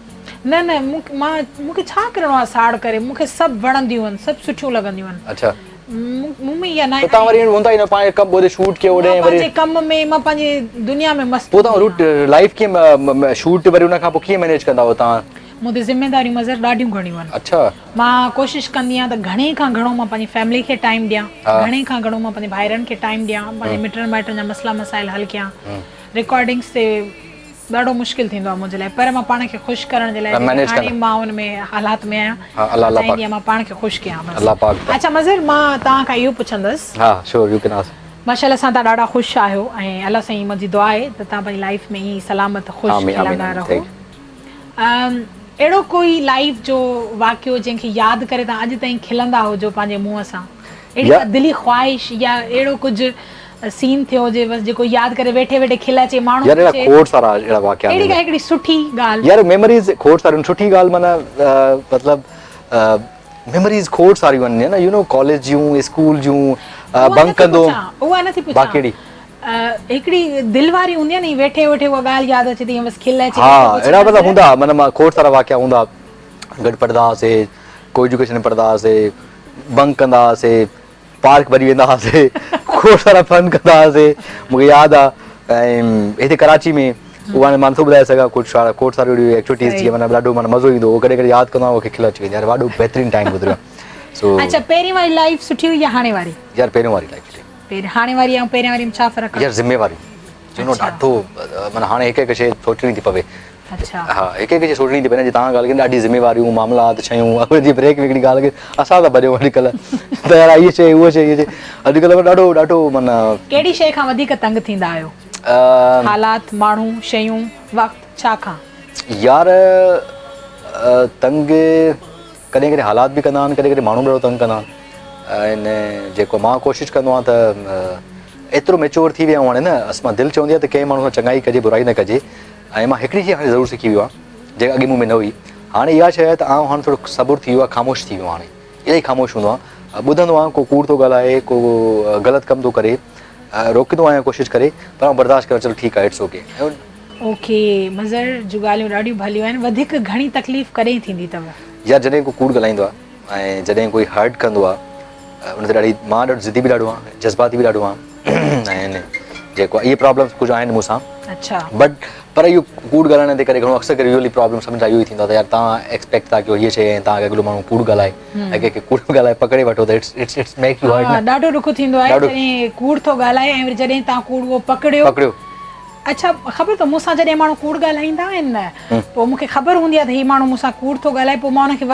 نه نه مون مان مون کي ڇا ڪرڻو آهي ساڙ ڪري مون کي سڀ وڻنديون آهن سڀ سٺيون لڳنديون آهن. اڇا. مون ۾ اها ناهي. پوء توهان وري هوندا ئي نه پنهنجي ڪم اوڏي شوٽ ڪيو اوڏي وري. مان پنهنجي ڪم ۾ مان پنهنجي دنيا ۾ مست پوء توهان روٽ لائيف ڪيئن شوٽ وري ان کان پوء ڪيئن مينيج ڪندا آهيو توهان. مون تي ذميداريون مظهر ڏاڍيون گهڻيون آهن. اڇا. مان ڪوشش ڪندي آهيان ته گهڻي کان گهڻو مان پنهنجي فيملي کي ٽائيم ڏيان، گهڻي کان گهڻو مان پنهنجي ڀائرن کي ٽائيم ڏيان، پنهنجي مٽن مائٽن جا مسئلا مسائل حل ڪيان. رڪارڊنگس تي ڏاڍو مشڪل ٿيندو آهي منهنجي لاء پر مان پاڻ کي خوش ڪرڻ جي لاء هاڻي مان ان ۾ حالات ۾ آهيان چاهيندي آهيان مان پاڻ کي خوش ڪيان بس. اڇا مظهر مان توهان کان اهو پڇندس. ها شور you can ask. ماشاء الله سان توهان ڏاڍا خوش آهيو ۽ الله سائين منهنجي دعا آهي ته توهان پنهنجي لائيف ۾ ائين ئي سلامت خوش کلندا رهو. اهڙو ڪوئي لائيف جو واقعو جنهن کي ياد ڪري توهان اڄ تائين کلندا هجو پنهنجي منهن سان اهڙي ڪا دلي خواهش يا اهڙو ڪجهه سين ٿيو هجي بس جيڪو ياد ڪري ويٺي ويٺي کل اچي ماڻهو يار اهڙا کوڙ سارا اهڙا واقعا اهڙي ڪا هڪڙي سٺي ڳالهه يار ميموريز کوڙ ساريون سٺي ڳالهه معنيٰ مطلب ميموريز کوڙ ساريون آهن نه يو نو ڪاليج جون اسڪول جون بنڪ ڪندو اها نٿي پڇان باقي ڪهڙي هڪڙي دل واري هوندي آهي نه ويٺي ويٺي اها ڳالهه ياد اچي ٿي بس کل اچي ها اهڙا مطلب هوندا معنيٰ مان کوڙ سارا واقعا هوندا گڏ پڙهندا هئاسي ڪو ايجوڪيشن ۾ پڙهندا هئاسي بنڪ ڪندا هئاسي پارڪ ڀڄي ويندا هئاسي کوڙ سارا فن ڪندا هئاسي مونکي ياد آ ۽ هتي ڪراچي ۾ اها هاڻي مان نٿو ٻڌائي سگهان ڪجهه کوڙ ساريون اهڙيون ايڪٽيوٽيز جيئن معنيٰ ڏاڍو معنيٰ مزو ايندو هو ڪڏهن ڪڏهن ياد ڪندو آهيان مونکي کل اچي ويندي آهي ڏاڍو بهترين ٽائيم گذريو آهي سو اڇا پهرين واري لائيف سٺي هئي يا هاڻي واري؟ يار پهريون واري لائيف سٺي پهرين هاڻي واري ۽ پهريان واري ۾ ڇا فرق آ؟ يار ذميواريون چونو ڏاڍو معنيٰ هاڻي هڪ هڪ شيء سوچڻي ٿي پوي. اڇا. ها هڪ هڪ شيء سوچڻي ٿي پوي نه جي توهان ڳالهه ڪئي ڏاڍي ذميواريون معاملات شيون اڳ جي بريڪ ۾ هڪڙي ڳالهه ڪئي اسان ته ڀڄون اڄڪلهه ته يار هيء شيء هوء شيء هيء شيء اڄڪلهه ڏاڍو ڏاڍو معنيٰ. ڪهڙي شيء کان وڌيڪ تنگ ٿيندا آهيو؟ حالات، ماڻهو، شيون، وقت، ڇا کان؟ يار تنگ ڪڏهن ڪڏهن حالات به ڪندا آهن ڪڏهن ڪڏهن ماڻهو به ڏاڍو تنگ ڪندا آهن. ۽ جيڪو مان ڪوشش ڪندو آهيان ته ايترو ميچوئر ٿي ويو آهيان هاڻي نه اصل مان دل چوندي آهي ته ڪنهن ماڻهو سان چڱائي ڪجي برائي نه ڪجي ۽ مان هڪڙي شيء هاڻي ضرور سکي ويو آهيان جيڪا اڳي مون ۾ نه هئي هاڻي اها شيء آهي ته آئون هاڻي ٿورو صبر ٿي ويو آهي خاموش ٿي ويو آهيان هاڻي الاهي خاموش هوندو آهيان ٻڌندو آهيان ڪو ڪوڙ ٿو ڳالهائي ڪو غلط ڪم ٿو ڪري روڪيندو آهيان ڪوشش ڪري پر آئون برداشت ڪري چلو ٺيڪ آهي it's okay. Okay مظهر جون ڳالهيون ڏاڍيون ڀليون آهن وڌيڪ گهڻي تڪليف ڪڏهن ٿيندي اٿو؟ يار جڏهن ڪو ڪوڙ ڳالهائيندو آهي ۽ جڏهن ڪوئي هرٽ ڪندو آ ان تي ڏاڍي مان ڏاڍو ضدي به ڏاڍو آهيان جذباتي به ڏاڍو آهيان ۽ جيڪو اهي پرابلمس ڪجهه آهن مون سان اڇا بٽ پر اهو ڪوڙ ڳالهائڻ جي ڪري گهڻو اڪثر ڪري يوزلي پرابلم سڀني سان اهو ئي ٿيندو آهي ته يار توهان ايڪسپيڪٽ ٿا ڪيو هيء شيء ۽ توهان کي اڳلو ماڻهو ڪوڙ ڳالهائي ۽ ڪنهن کي ڪوڙ ڳالهائي پڪڙي وٺو ته it's it's it's make you hurt ها ڏاڍو ڏک ٿيندو آهي جڏهن ڪوڙ ٿو ڳالهائي ۽ وري جڏهن توهان ڪوڙ اهو پڪڙيو پڪڙيو اڇا خبر اٿو مون سان جڏهن ماڻهو ڪوڙ ڳالهائيندا آهن نه پوء مون کي خبر هوندي آهي ته هي ماڻهو مون سان ڪوڙ ٿو ڳالهائي پوء مان ان کي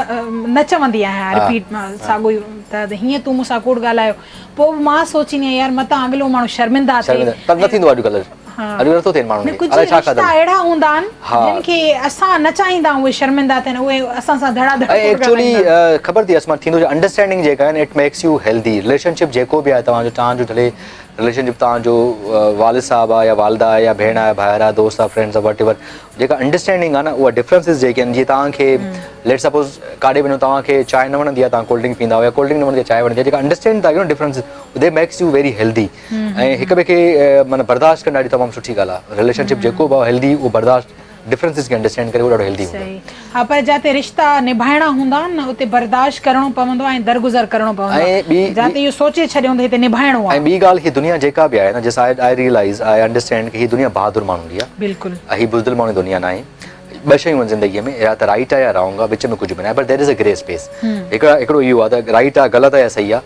نه چوندي آهيان رپيٽ ساڳو ئي ته هيئن تون مون سان ڪوڙ ڳالهايو پوء به مان سوچيندي آهيان يار متان اڳلو ماڻهو شرمنده ٿئي پر نه ٿيندو آهي اڄڪلهه اڄڪلهه نٿو ٿئي ماڻهن کي الائي ڇا کاڌل اهڙا هوندا آهن جن کي اسان نه چاهيندا آهيون اهي شرمنده ٿين اهي اسان سان ڌڙا ڌڙ ۽ ايڪچولي خبر ٿي اسمان ٿيندو جو انڊرسٽينڊنگ جيڪا آهي it makes you healthy relationship جيڪو به آهي توهان جو توهان جو ڀلي رليشن شپ توهان جو والد صاحب آ يا والده آهي يا ڀيڻ آهي ڀائر آهي دوست آهي فرينڊز آهي وٽ ايور جيڪا انڊرسٽينڊنگ آهي نه اها ڊفرنسز جيڪي آهن جيئن توهان کي ليٽ سپوز ڪاڏي وڃو توهان کي چانهه نه وڻندي آهي توهان ڪولڊ ڊرنڪ پيئندا آهيو يا ڪولڊ ڊرنڪ نه وڻندي آهي چانهه وڻندي آهي جيڪا انڊرسٽينڊ ٿا ڪيو نه differences the makes you very healthy ۽ هڪ ٻئي کي معنيٰ برداشت ڪرڻ ڏاڍي تمام سٺي ڳالهه آهي رليشن شپ جيڪو به آهي هيلدي اهو برداشت ڊفرنسز کي انڊرسٽينڊ ڪري اهو ڏاڍو هيلدي هوندو آهي. ها پر جاتي رشتا نڀائڻا هوندا آهن نه اتي برداشت ڪرڻو پوندو آهي ۽ درگذر ڪرڻو پوندو آهي جاتي اهو سوچي ڇڏيون ته هتي نڀائڻو آهي. ۽ ٻي ڳالهه هي دنيا جيڪا به آهي نه جس آء آء ريئلائز آء انڊرسٽينڊ ڪي هي دنيا بهادر ماڻهن جي آهي بلڪل هي بزدل ماڻهن جي دنيا ناهي. ٻه شيون آهن زندگيء ۾ يا ته رائيٽ آهي يا رانگ آهي وچ ۾ ڪجهه به ناهي but there is a grey space هڪڙا هڪڙو اهو آهي ته رائيٽ آهي غلط آهي يا صحيح آهي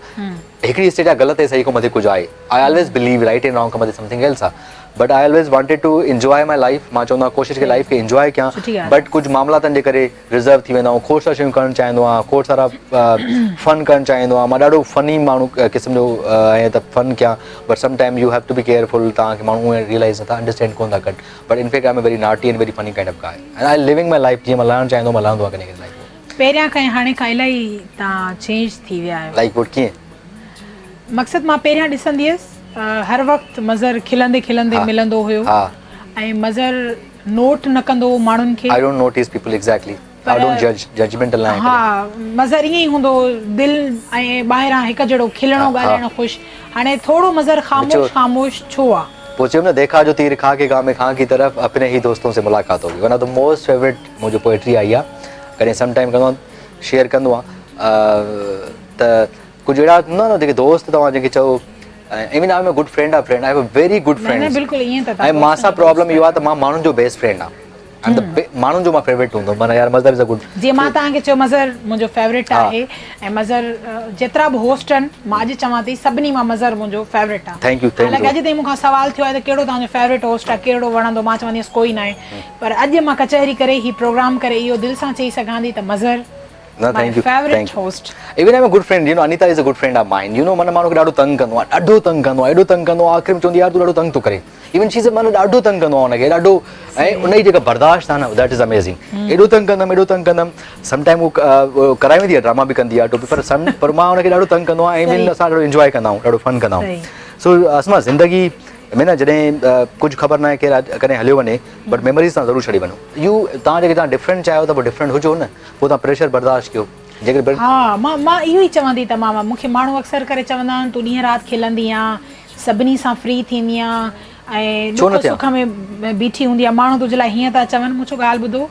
هڪڙي اسٽيج آهي غلط ۽ صحيح کان مٿي ڪجهه آهي I always believe right and wrong کان مٿي سمٿنگ ايلس آهي but I always wanted to enjoy my life مان چوندو آهيان ڪوشش ڪي لائف کي انجواء ڪيان بٽ ڪجهه معاملاتن جي ڪري رزرو ٿي ويندو آهيان کوڙ سارا شيون ڪرڻ چاهيندو آهيان کوڙ سارا فن ڪرڻ چاهيندو آهيان مان ڏاڍو فني ماڻهو قسم جو آهيان ته فن ڪيان but some time you have to be careful توهان کي ماڻهو ريئلائز نٿا انڊرسٽينڊ ڪونه ٿا ڪن but in fact I am a very naughty and very funny kind of guy and I living my life جيئن مان لهڻ چاهيندو مان لهندو آهيان ڪڏهن ڪڏهن لائف ۾. پهريان کان ۽ هاڻي کان الاهي تان چينج ٿي ويا آهيو. لائيڪ واٽ ڪيئن؟ مقصد مان پهريان ڏسندي هيس هر وقت مظهر کلندي کلندي ملندو هيو ۽ مظهر نوٽ نه ڪندو هو ماڻهن کي. I don't notice people exactly I don't جج ججمينٽل ناهيان ڪڏهن. ها مظهر ائين ئي هوندو هو دل ۽ ٻاهران هڪ جهڙو کلڻو ڳالهائڻو خوش هاڻي ٿورو مظهر خاموش خاموش ڇو آ؟ پوء چيم نه ديکا جو تير کا ڪي گاهه ۾ کان ڪي طرف اپني هي دوستون سي ملاقات هوگي one of the most favourite منهنجو پوئٽري آئي آ ڪڏهن سم ٽائيم ڪندو آهيان شيئر ڪندو آهيان ته ڪجهه اهڙا هوندا نه جيڪي دوست توهان جنهن کي چئو even I am a good friend of friend I have a very good friend بلڪل ائين ته ۽ مان سان پرابلم اهو آهي ته مان ماڻهن جو بيسٽ فرينڊ آهيان ماڻهن جو مان فيورٽ هوندو معنيٰ يار مظهر از ا گڊ جيئن مان توهان کي چيو مظهر منهنجو فيورٽ آهي ۽ مظهر جيترا به هوسٽ آهن مان اڄ چوان ٿي سڀني مان مظهر منهنجو فيورٽ آهي thank you thank you حالانڪه اڄ تائين مون کان سوال ٿيو آهي ته ڪهڙو توهان جو فيورٽ هوسٽ آهي ڪهڙو وڻندو مان چوندي هيس ڪوئي ناهي پر اڄ مان ڪچهري ڪري هي پروگرام ڪري اهو دل سان چئي سگهان ٿي ته مظهر نه thank you favourite host. Even I am a good friend you know Anita is a good friend of mine you know معنيٰ ماڻهو کي ڏاڍو تنگ ڪندو آهي ڏاڍو تنگ ڪندو آهي ايڏو تنگ ڪندو آهي آخر ۾ چوندي يار تون ڏاڍو تنگ ٿو ڪرين ايون شي از معنيٰ ڏاڍو تنگ ڪندو آهي ان کي ڏاڍو ۽ ان جي جيڪا برداشت آهي نه that is amazing ايڏو تنگ ڪندم ايڏو تنگ ڪندم سم ٽائيم هو ڪرائي ويندي آهي ڊراما به ڪندي آهي ٽوپي پر سم پر مان ان کي ڏاڍو تنگ ڪندو آهيان ايون اسان ڏاڍو انجواء ڪندا آهيون ڏاڍو فن ڪندا آهيون سو اسما زندگي ۾ نه جڏهن ڪجهه خبر ناهي ڪير ڪڏهن هليو وڃي بٽ ميموريز تان ضرور ڇڏي وڃو يو تان جيڪي تان ڊفرنٽ چاهيو ته پوء ڊفرنٽ هجو نه پوء تان پريشر برداشت ڪيو جيڪڏهن ها مان مان اهو ئي چوان ٿي ته مان مون کي ماڻهو اڪثر ڪري چوندا آهن تون ڏينهن رات کلندي آن سڀني سان فري ٿيندي آن ۽ ڇو نه ڏک ٿيان؟ سک ۾ بيٺي هوندي آن ماڻهو تنهنجي لاء هيئن ٿا چون مون چيو ڳالهه ٻڌو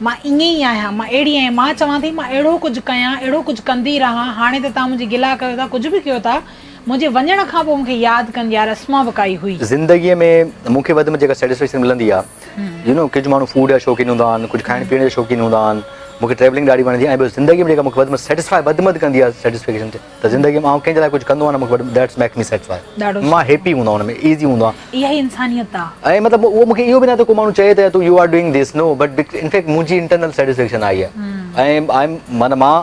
مان ائين ئي آهيان مان اهڙي آهيان مان چوان ٿي مان اهڙو ڪجهه ڪيان اهڙو ڪجهه ڪندي رهان هاڻي ته توهان منهنجي گلا ڪيو ٿا ڪجهه به ڪيو ٿا منهنجي وڃڻ کان پوء مون کي ياد ڪن يار اسما به ڪائي هئي. زندگيء ۾ مون کي وڌ ۾ جيڪا سيٽسفيڪشن ملندي آ يو نو ڪجهه ماڻهو فوڊ جا شوقين هوندا آهن ڪجهه کائڻ پيئڻ جا شوقين هوندا آهن مون کي ٽريولنگ ڏاڍي وڻندي آهي ۽ ٻيو زندگيء ۾ جيڪا مون کي وڌ ۾ سيٽسفائي وڌ ۾ وڌ ڪندي آ سيٽسفيڪشن ته زندگيء ۾ آئون ڪنهن جي لاء ڪجهه ڪندو آهيان نه مون کي وڌ that's make me satisfy مان هيپي هوندو آهيان ان ۾ ايزي هوندو آهيان. اها ئي انسانيت آ. ۽ مطلب اهو مون کي اهو به نه ته ڪو ماڻهو چئي ته تون you are doing this no but in fact منهنجي انٽرنل سيٽسفيڪشن آئي آهي ۽ I M معنيٰ مان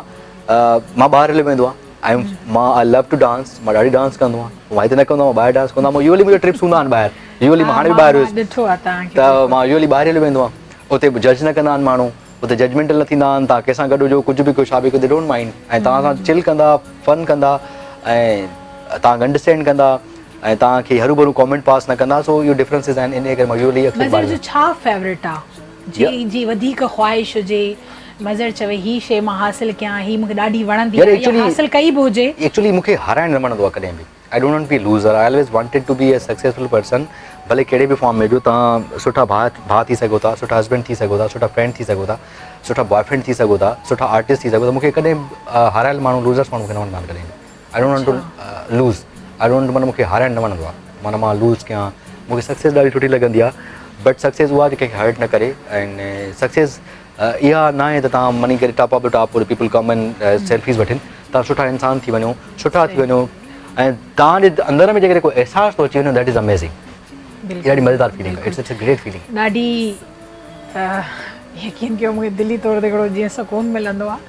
مان ٻاهر هليو ويندو آهيان I M مان آء لو ٽو ڊانس مان ڏاڍي ڊانس ڪندو آهيان مان هتي نه ڪندو آهيان ٻاهر ڊانس ڪندو آهيان مان يوزلي منهنجا ٽرپس هوندا آهن ٻاهر يوزلي مان هاڻي به ٻاهر هيس ته مان يوزلي ٻاهر هليو ويندو آهيان اتي جج نه ڪندا آهن ماڻهو اتي ججمينٽل نه ٿيندا آهن توهان ڪنهن سان گڏ هجو ڪجهه به ڪيو ڇا به ڪيو the don't mind ۽ توهان سان چل ڪندا فن ڪندا ۽ توهان کي انڊرسٽينڊ ڪندا ۽ توهان کي هروڀرو ڪامينٽ پاس نه ڪندا سو اهو ڊفرنسز آهن انهي ڪري مان يوزلي اڪثر مظهر جو ڇا فيورٽ آ جي جي وڌيڪ خواهش هجي مظهر چوي هي شي مان حاصل ڪيان هي مونکي ڏاڍي وڻندي آ يا حاصل ڪئي به هجي. ايڪچولي مونکي هارائڻ نه وڻندو آ ڪڏهن به I don't want be loser I always wanted to be a successful person ڀلي ڪهڙي به فارم ۾ هجو توهان سٺا ڀاء ڀاء ٿي سگهو ٿا سٺا هسبينڊ ٿي سگهو ٿا سٺا فرينڊ ٿي سگهو ٿا سٺا بواء فرينڊ ٿي سگهو ٿا سٺا آرٽسٽ ٿي سگهو ٿا مونکي ڪڏهن به هارايل ماڻهو لوزرس ماڻهو مونکي نه وڻندا آهن ڪڏهن به I don't want to lose I don't معنيٰ مونکي هارائڻ نه وڻندو آهي معنيٰ مان لوز ڪيان مونکي سڪسيس ڏاڍي سٺي لڳندي آهي بٽ سڪسيس اها ڪنهن کي هرٽ نه ڪري ۽ سڪسيس اها نه آهي ته توهان مڃي ڪري top of the top people come ۽ selfies وٺن توهان سٺا انسان ٿي وڃو سٺا ٿي وڃو ۽ توهان جي اندر ۾ جيڪڏهن ڪو احساس ٿو اچي وڃي that is amazing ڏاڍي مزيدار فيلنگ آهي it's it's a great feeling ڏاڍي يقين ڪيو مونکي دلي طور تي هڪڙو جيئن سڪون ملندو آهي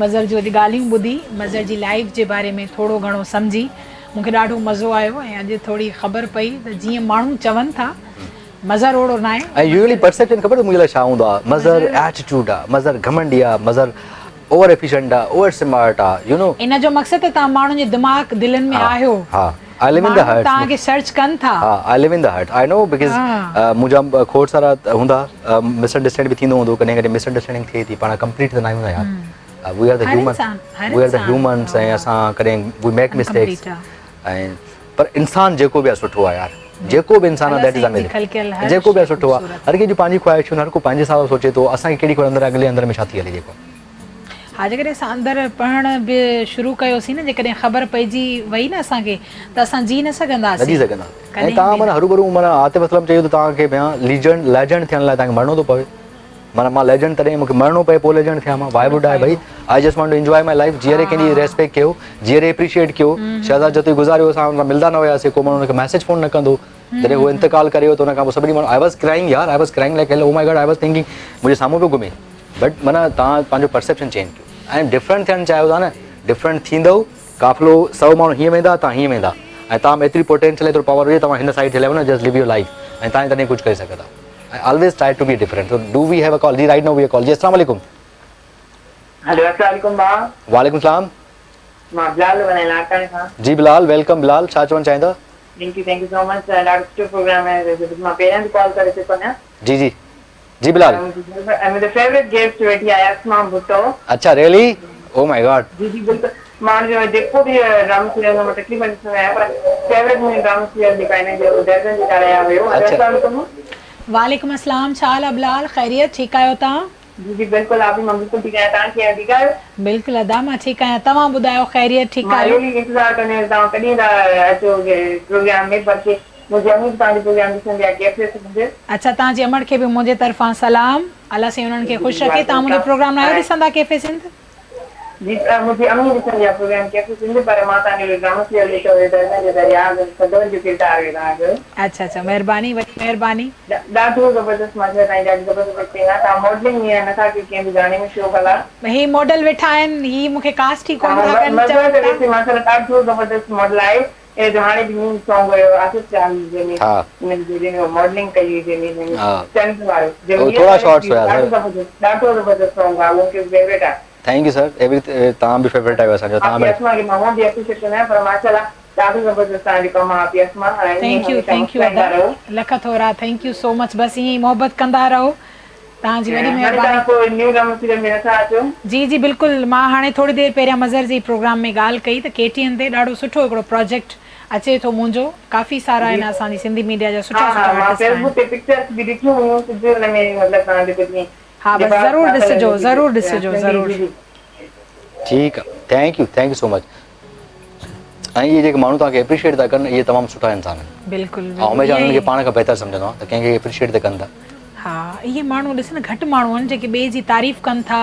مظهر جون اڄ ڳالهيون ٻڌي مظهر جي لائيف جي باري ۾ ٿورو گهڻو سمجهي مون کي ڏاڍو مزو آيو ۽ اڄ ٿوري خبر پئي ته جيئن ماڻهو چون ٿا مظهر اوڙو ناهي. ۽ يوزلي پرسيپشن خبر اٿو منهنجي لاء ڇا هوندو آهي مظهر ايٽيٽيوڊ آهي مظهر گهمنڊي آهي مظهر اوور ايفيشنٽ آهي اوور سمارٽ آهي يو نو. ان جو مقصد ته توهان ماڻهن جي دماغ دلين ۾ آهيو ها آء لو ان دا ماڻهو هرٽس توهان کي سرچ ڪن ٿا. ها آء لو ان دا هرٽ آء نو because منهنجا کوڙ سارا هوندا مس انڊرسٽينڊ به ٿيندو هوندو ڪڏهن ڪڏهن مس انڊرسٽينڊنگ ٿئي ٿي پاڻ ڪمپليٽ ته ناهيون نه يار we are the human we are the humans ۽ اسان ڪڏهن وي ميڪ مسٽيڪس ۽ پر انسان جيڪو به آهي سٺو آهي يار جيڪو به انسان آهي that is amazing جيڪو به آهي سٺو آهي هر ڪنهن جون پنهنجي خواهشون هر ڪو پنهنجي حساب سان سوچي ٿو اسان کي ڪهڙي خبر اندر اڳلي اندر ۾ ڇا ٿي هلي جيڪو ها جيڪڏهن اسان اندر پڙهڻ به شروع ڪيوسين نه جيڪڏهن خبر پئجي وئي نه اسان کي ته اسان جي نه سگهنداسين. نه جي سگهنداسين ۽ توهان معنيٰ هروڀرو معنيٰ عاطف اسلم چيو ته توهان کي ڀيان ليجنڊ ليجنڊ ٿيڻ لاء توهان کي مرڻو ٿو پوي. معنيٰ مان ليجنڊ تڏهن مونکي مرڻو پئي پوء ليجنڊ ٿيان مان وائي ووڊ آء ڀئي I just want to enjoy my life جيئري ڪنهن جي ريسپيڪٽ ڪيو جيئري اپريشيئيٽ ڪيو شهزاد جتوئي گذاريو اسان ان سان ملدا نه هياسي ڪو ماڻهو ان کي ميسيج فون نه ڪندو جڏهن هو انتقال ڪري ويو ته ان کان پوء سڀني ماڻهو I was crying يار I was crying like hell oh my God I was thinking منهنجي سامهون پيو گهمي بٽ معنيٰ توهان پنهنجو پرسيپشن چينج ڪيو ۽ ڊفرنٽ ٿيڻ چاهيو ٿا نه ڊفرنٽ ٿيندو قافلو سو ماڻهو هيئن ويندا توهان هيئن ويندا ۽ توهان ۾ ايتري پوٽينشل ايترو پاور هجي توهان هن سائيڊ هليا وڃو جسٽ ليو your life ۽ توهان تڏهن ڪجهه ڪري سگهندا ۽ always try to be different so do we have a call جي رائٽ نو وي ڪال جي اسلام عليڪم. هلو اسلام عليڪم ڀاء. وعليڪم السلام. مان بلال ٿو ڳالهايان لاڙڪاڻي کان. جي بلال welcome Bilal ڇا چوڻ چاهيندا. Thank you thank you so much ڏاڍو سٺو پروگرام آهي مان پهريان به ڪال ڪري چڪو آهيان. جي جي جي بلال. منهنجو فيوريٽ گيسٽ ويٺي آهي اسما ڀٽو. اڇا ريلي او مائي گاڊ. جي جي بلڪل مان ان جو جيڪو به ڊرامو سيريل هوندو مان تقريبن ڏسندو آهيان پر فيوريٽ منهنجو ڊرامو سيريل جيڪو آهي نه جو دردن جي ڳالهايا هيو. اسلام عليڪم. وعليڪم السلام ڇا حال آ بلال خيريت ٺيڪ آهيو توهان. جي جي بلڪل آپي مان بلڪل ٺيڪ آهيان توهان ڪيئن آهيو ٺيڪ آهيو. بلڪل ادا مان ٺيڪ آهيان توهان ٻڌايو خيريت ٺيڪ مان آهيو. ريلي انتظار ڪندي هيس توهان ڪڏهن ٿا اچو پروگرام ۾ بلڪه منهنجي امي به توهان جو پروگرام ڏسندي آهي ڪيفي سنڌ. اڇا توهان جي امڙ کي به منهنجي طرفان سلام الله سائين انهن کي خوش رکي توهان منهنجو پروگرام ناهيو ڏسندا ڪيفي سنڌ. جي منهنجي امي ڏسندي آهي پروگرام ڪيفي سنڌ پر مان توهان جو ڊرامو سيريل ڏٺو هيو دردن جو درياء سدور جو ڪردار هيو توهان جو. اڇا اڇا مهرباني وڏي مهرباني. ڏاڍو زبردست ماشاء الله تائين ڏاڍي زبردست ايڪٽنگ آ توهان ماڊلنگ ۾ نٿا ڪيو ڪنهن به گاني ۾ شو ڀلا. هي ماڊل ويٺا آهن هي مون کي ڪاسٽ ئي ڪونه ٿا ڪن مزو چون ٿو ٿا. اچي ماشاء الله ڏاڍو زبردست ماڊل آهي ان جو هاڻي به نيو سانگ هيو آصف چاهي جنهن ۾ ان جي جنهن ۾ ماڊلنگ ڪئي هئي جنهن ۾ چنڊ وارو جنهن ۾ ٿورا شارٽس هيا ڏاڍو زبردست ڏاڍو زبردست سانگ آ اهو مونکي فيوريٽ آ. Thank you sir every توهان به فيوريٽ آهيو اسان جو توهان آپي اسما کي مان هونئن به اپريشيٽ ڪندو آهيان پر ماشاء الله ڏاڍو زبردست توهان جو ڪم آ آپي اسما ۽ ائين thank you هميشه thank you مسڪرائيندا ادا رهو. لک ٿورا thank you سو مچ بس ائين ئي محبت ڪندا رهو توهان جي وڏي هاڻي مهرباني. توهان ڪو نيو ڊرامو سيريل ۾ نٿا اچو؟ جي جي بلڪل مان هاڻي ٿوري دير پهريان مظهر جي پروگرام ۾ ڳالهه ڪئي ته ڪي ٽي اين تي ڏاڍو سٺو هڪڙو پراجيڪٽ اچي ٿو منهنجو ڪافي سارا جي آهن اسان جي سنڌي ميڊيا جا ها سٺا ها سٺا مان آرٽسٽ فيس آهن. بڪ تي پڪچرس به ڏٺيون هيون ڪجهه ان ۾ مطلب توهان جو ڪجهه ها بس لباس ضرور پاتل ڏسجو هيو ضرور ڪجهه ڏسجو سنڌي ضرور. جي جي. ٺيڪ آ thank you thank you so much ۽ اهي جيڪي ماڻهو توهان کي اپريشيئيٽ ٿا ڪن اهي تمام سٺا انسان آهن. بلڪل آئون هميشه بلڪل انهن کي پاڻ کان بهتر سمجهندو آهيان ته ڪنهن کي اپريشيئيٽ ته ڪن ٿا. ها اهي ماڻهو ڏس نه گهٽ ماڻهو آهن جيڪي ٻئي جي تعريف ڪن ٿا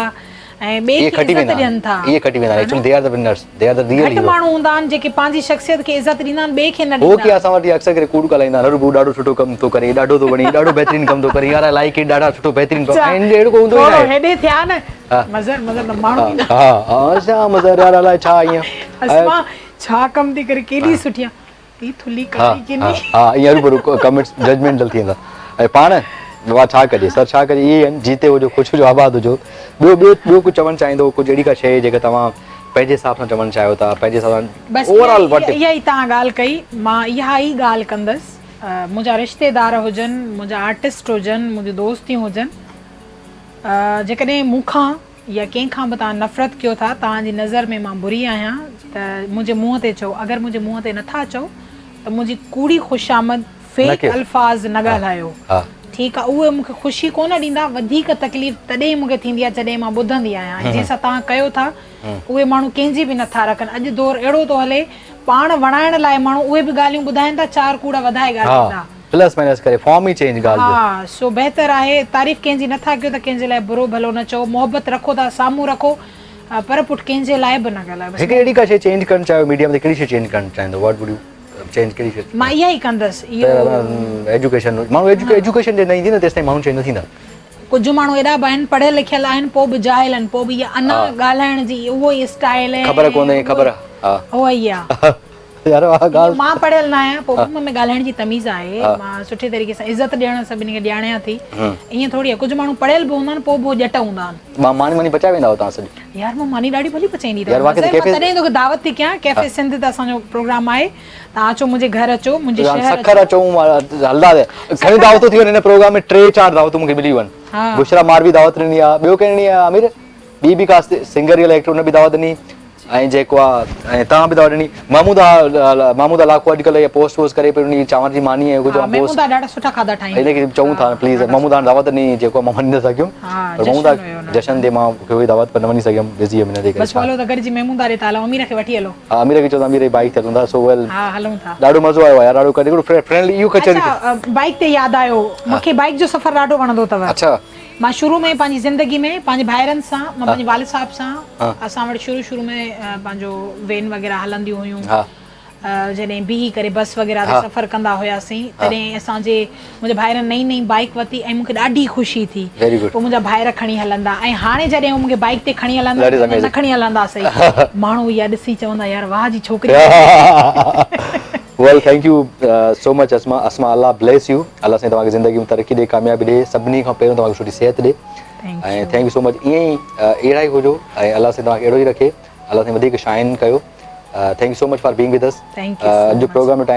۽ ٻئي اهي کي کٽي عزت ويندا ڏين آهن ٿا اهي کٽي ويندا آهن ها نه actually they are the winners they are the real گهٽ هيرو. ماڻهو هوندا آهن جيڪي پنهنجي شخصيت کي عزت ڏيندا آهن ٻئي کي نه هو ڏيندا ڪي آهن. اسان وٽ اڪثر ڪري ڪوڙ ڳالهائيندا آهن هرو ڏاڍو سٺو ڪم ٿو ڪري ڏاڍو ٿو وڻي ڏاڍو بهترين ڪم ٿو ڪري يار I like it ڏاڍا سٺو بهترين ڪم اڇا ۽ اهڙو ڪو هوندو ئي ٿورو ناهي. هيڏي ٿيا نه ها مظهر مظهر ته ماڻهو ئي نه ها ها اڇا مظهر يار الائي ڇا ائين اسما ڇا ڪم ٿي ڪري ڪيڏي سٺي آ هي ٿلهي ها ڪاري ها ڪني. ها ائين هروڀرو ڪمينٽس ججمينٽل ٿي ويندا ۽ پاڻ واهه ڇا ڪجي سر ڇا ڪجي اهي آهن جيتي هجو خوش هجو آباد هجو ٻيو ٻيو ٻيو ڪجهه چوڻ چاهيندو ڪجهه اهڙي ڪا شيء جيڪا توهان پنهنجي حساب سان چوڻ چاهيو ٿا پنهنجي حساب سان بس اوور آل اها اها ئي توهان ڳالهه ڪئي مان اها ئي ڳالهه ڪندس منهنجا رشتيدار هجن منهنجا آرٽسٽ هجن منهنجون دوستيون هجن جيڪڏهن مون کان يا ڪنهن کان به توهان نفرت ڪيو ٿا، توهان جي نظر ۾ مان بري آهيان ته منهنجي منهن تي چئو، اگر منهنجي منهن تي نٿا چئو ته منهنجي ڪوڙي خوشامد، فيڪ الفاظ نه ڳالهايو، ٺيڪ آ، اهي مون کي خوشي ڪونه ڏيندا، وڌيڪ تڪليف تڏهن مون کي ٿيندي آ جڏهن مان ٻڌندي آهيان ۽ جنهن سان توهان ڪيو ٿا اهي ماڻهو ڪنهن جي به نٿا رکن، اڄ دور اهڙو ٿو هلي پاڻ وڻائڻ لاء ماڻهو اهي به ڳالهيون ٻڌائين ٿا، چار ڪوڙ وڌائي ڳالهائيندا. پلس مائنس ڪري فارم ئي چينج ڳالهه جو. ها سو بهتر آهي تعريف ڪنهن جي نٿا ڪيو ته ڪنهن جي لاء برو ڀلو نه چئو محبت رکو ٿا سامهون رکو پر پٺ ڪنهن جي لاء به نه ڳالهايو بس هڪ اهڙي ڪا شي چينج ڪرڻ چاهيو ميڊيا ۾ ته ڪهڙي شي چينج ڪرڻ چاهيندو what would you change ڪهڙي شي مان اها ئي ڪندس اهو ايجوڪيشن ماڻهو ايجوڪيشن جي نه ايندي نه تيستائين ماڻهو چينج نه ٿيندا. ڪجهه ماڻهو ايڏا به آهن پڙهيل لکيل آهن پوء به جاهل آهن پوء به اها انا ڳالهائڻ جي اهو ئي اسٽائل ۽ خبر ڪونهي خبر ها اها ئي آ. يار اها ڳالهه مان پڙهيل نه آهيان پوء به مون ۾ ڳالهائڻ جي تميز آهي مان سٺي طريقي سان عزت ڏيڻ سڀني کي ڄاڻيان ٿي ائين ٿوري آهي ڪجهه ماڻهو پڙهيل به هوندا آهن پوء به هو ڄٽ هوندا آهن. مان ماني ماني پچائي ويندا هئو توهان سڄو. يار مان ماني ڏاڍي ڀلي پچائيندي اٿم مان تڏهن توکي دعوت ٿي ڪيان ڪيفي سنڌ ته اسان جو پروگرام آهي توهان اچو منهنجي گهر اچو منهنجي شهر اچو. سکر اچو هلندا گهڻيون دعوتون ٿي وڃن هن پروگرام ۾ ٽي چار دعوتون مونکي ملي ويون آهن بشرا ماروي دعوت ڏني آهي ٻيو ڪنهن ڏني آهي عامر ٻي به ڪا سنگر يا ايڪٽر ان به دعوت ڏني ۽ جيڪو آ ۽ توهان به دعوت ڏني محمود آ محمود لاکو اڄڪلهه اها پوسٽ ووسٽ ڪري پيو انهي چانور جي ماني ۽ ڪجهه پوسٽ محمود ڏاڍا سٺا کاڌا ٺاهيندو ان کي چئون ٿا پليز محمود هاڻ دعوت ڏني جيڪو مان وڃي نه سگهيم پر محمود جشن تي مان کي هئي دعوت پر نه وڃي سگهيم بزي هيم ان جي ڪري بس هلو ته گڏجي محمود ڏي ٿا هلون امير کي وٺي هلو ها امير کي چئو ته امير جي بائيڪ تي هلون ٿا سو ويل ها هلون ٿا ڏاڍو مزو آيو يار ڏاڍو هڪڙو فرينڊلي اهو ڪچهري اڇا بائيڪ تي ياد آيو مونکي بائيڪ جو سفر ڏاڍو وڻندو اٿو اڇا. مان شروع ۾ پنهنجي زندگي ۾ پنهنجي ڀائرن سان مان پنهنجي والد صاحب سان اسان وٽ شروع شروع ۾ پنهنجو وين وغيره هلنديون هيون جڏهن بيهي ڪري بس وغيره تي سفر ڪندا هياسين تڏهن اسان جي منهنجي ڀائرن نئين نئين بائيڪ ورتي ۽ مون کي ڏاڍي خوشي ٿي پوء منهنجا ڀائر کڻي هلندا ۽ هاڻي جڏهن هو مون کي بائيڪ تي کڻي هلندا نه کڻي هلندا سهي ماڻهو اها ڏسي چوندا يار واهه جي ڇوڪري. Well thank you so much Asma Asma Allah bless you الله سائين توهان کي زندگي ۾ ترقي ڏي ڪاميابي ڏي سڀني کان پهريون توهان کي سٺي صحت ڏي ۽ thank you so much ائين ئي اهڙا ئي هجو ۽ الله سائين توهان کي اهڙو ئي رکي الله سائين وڌيڪ شائن ڪيو thank you so much for being with us thank you اڄ جو پروگرام جو ٽائيم.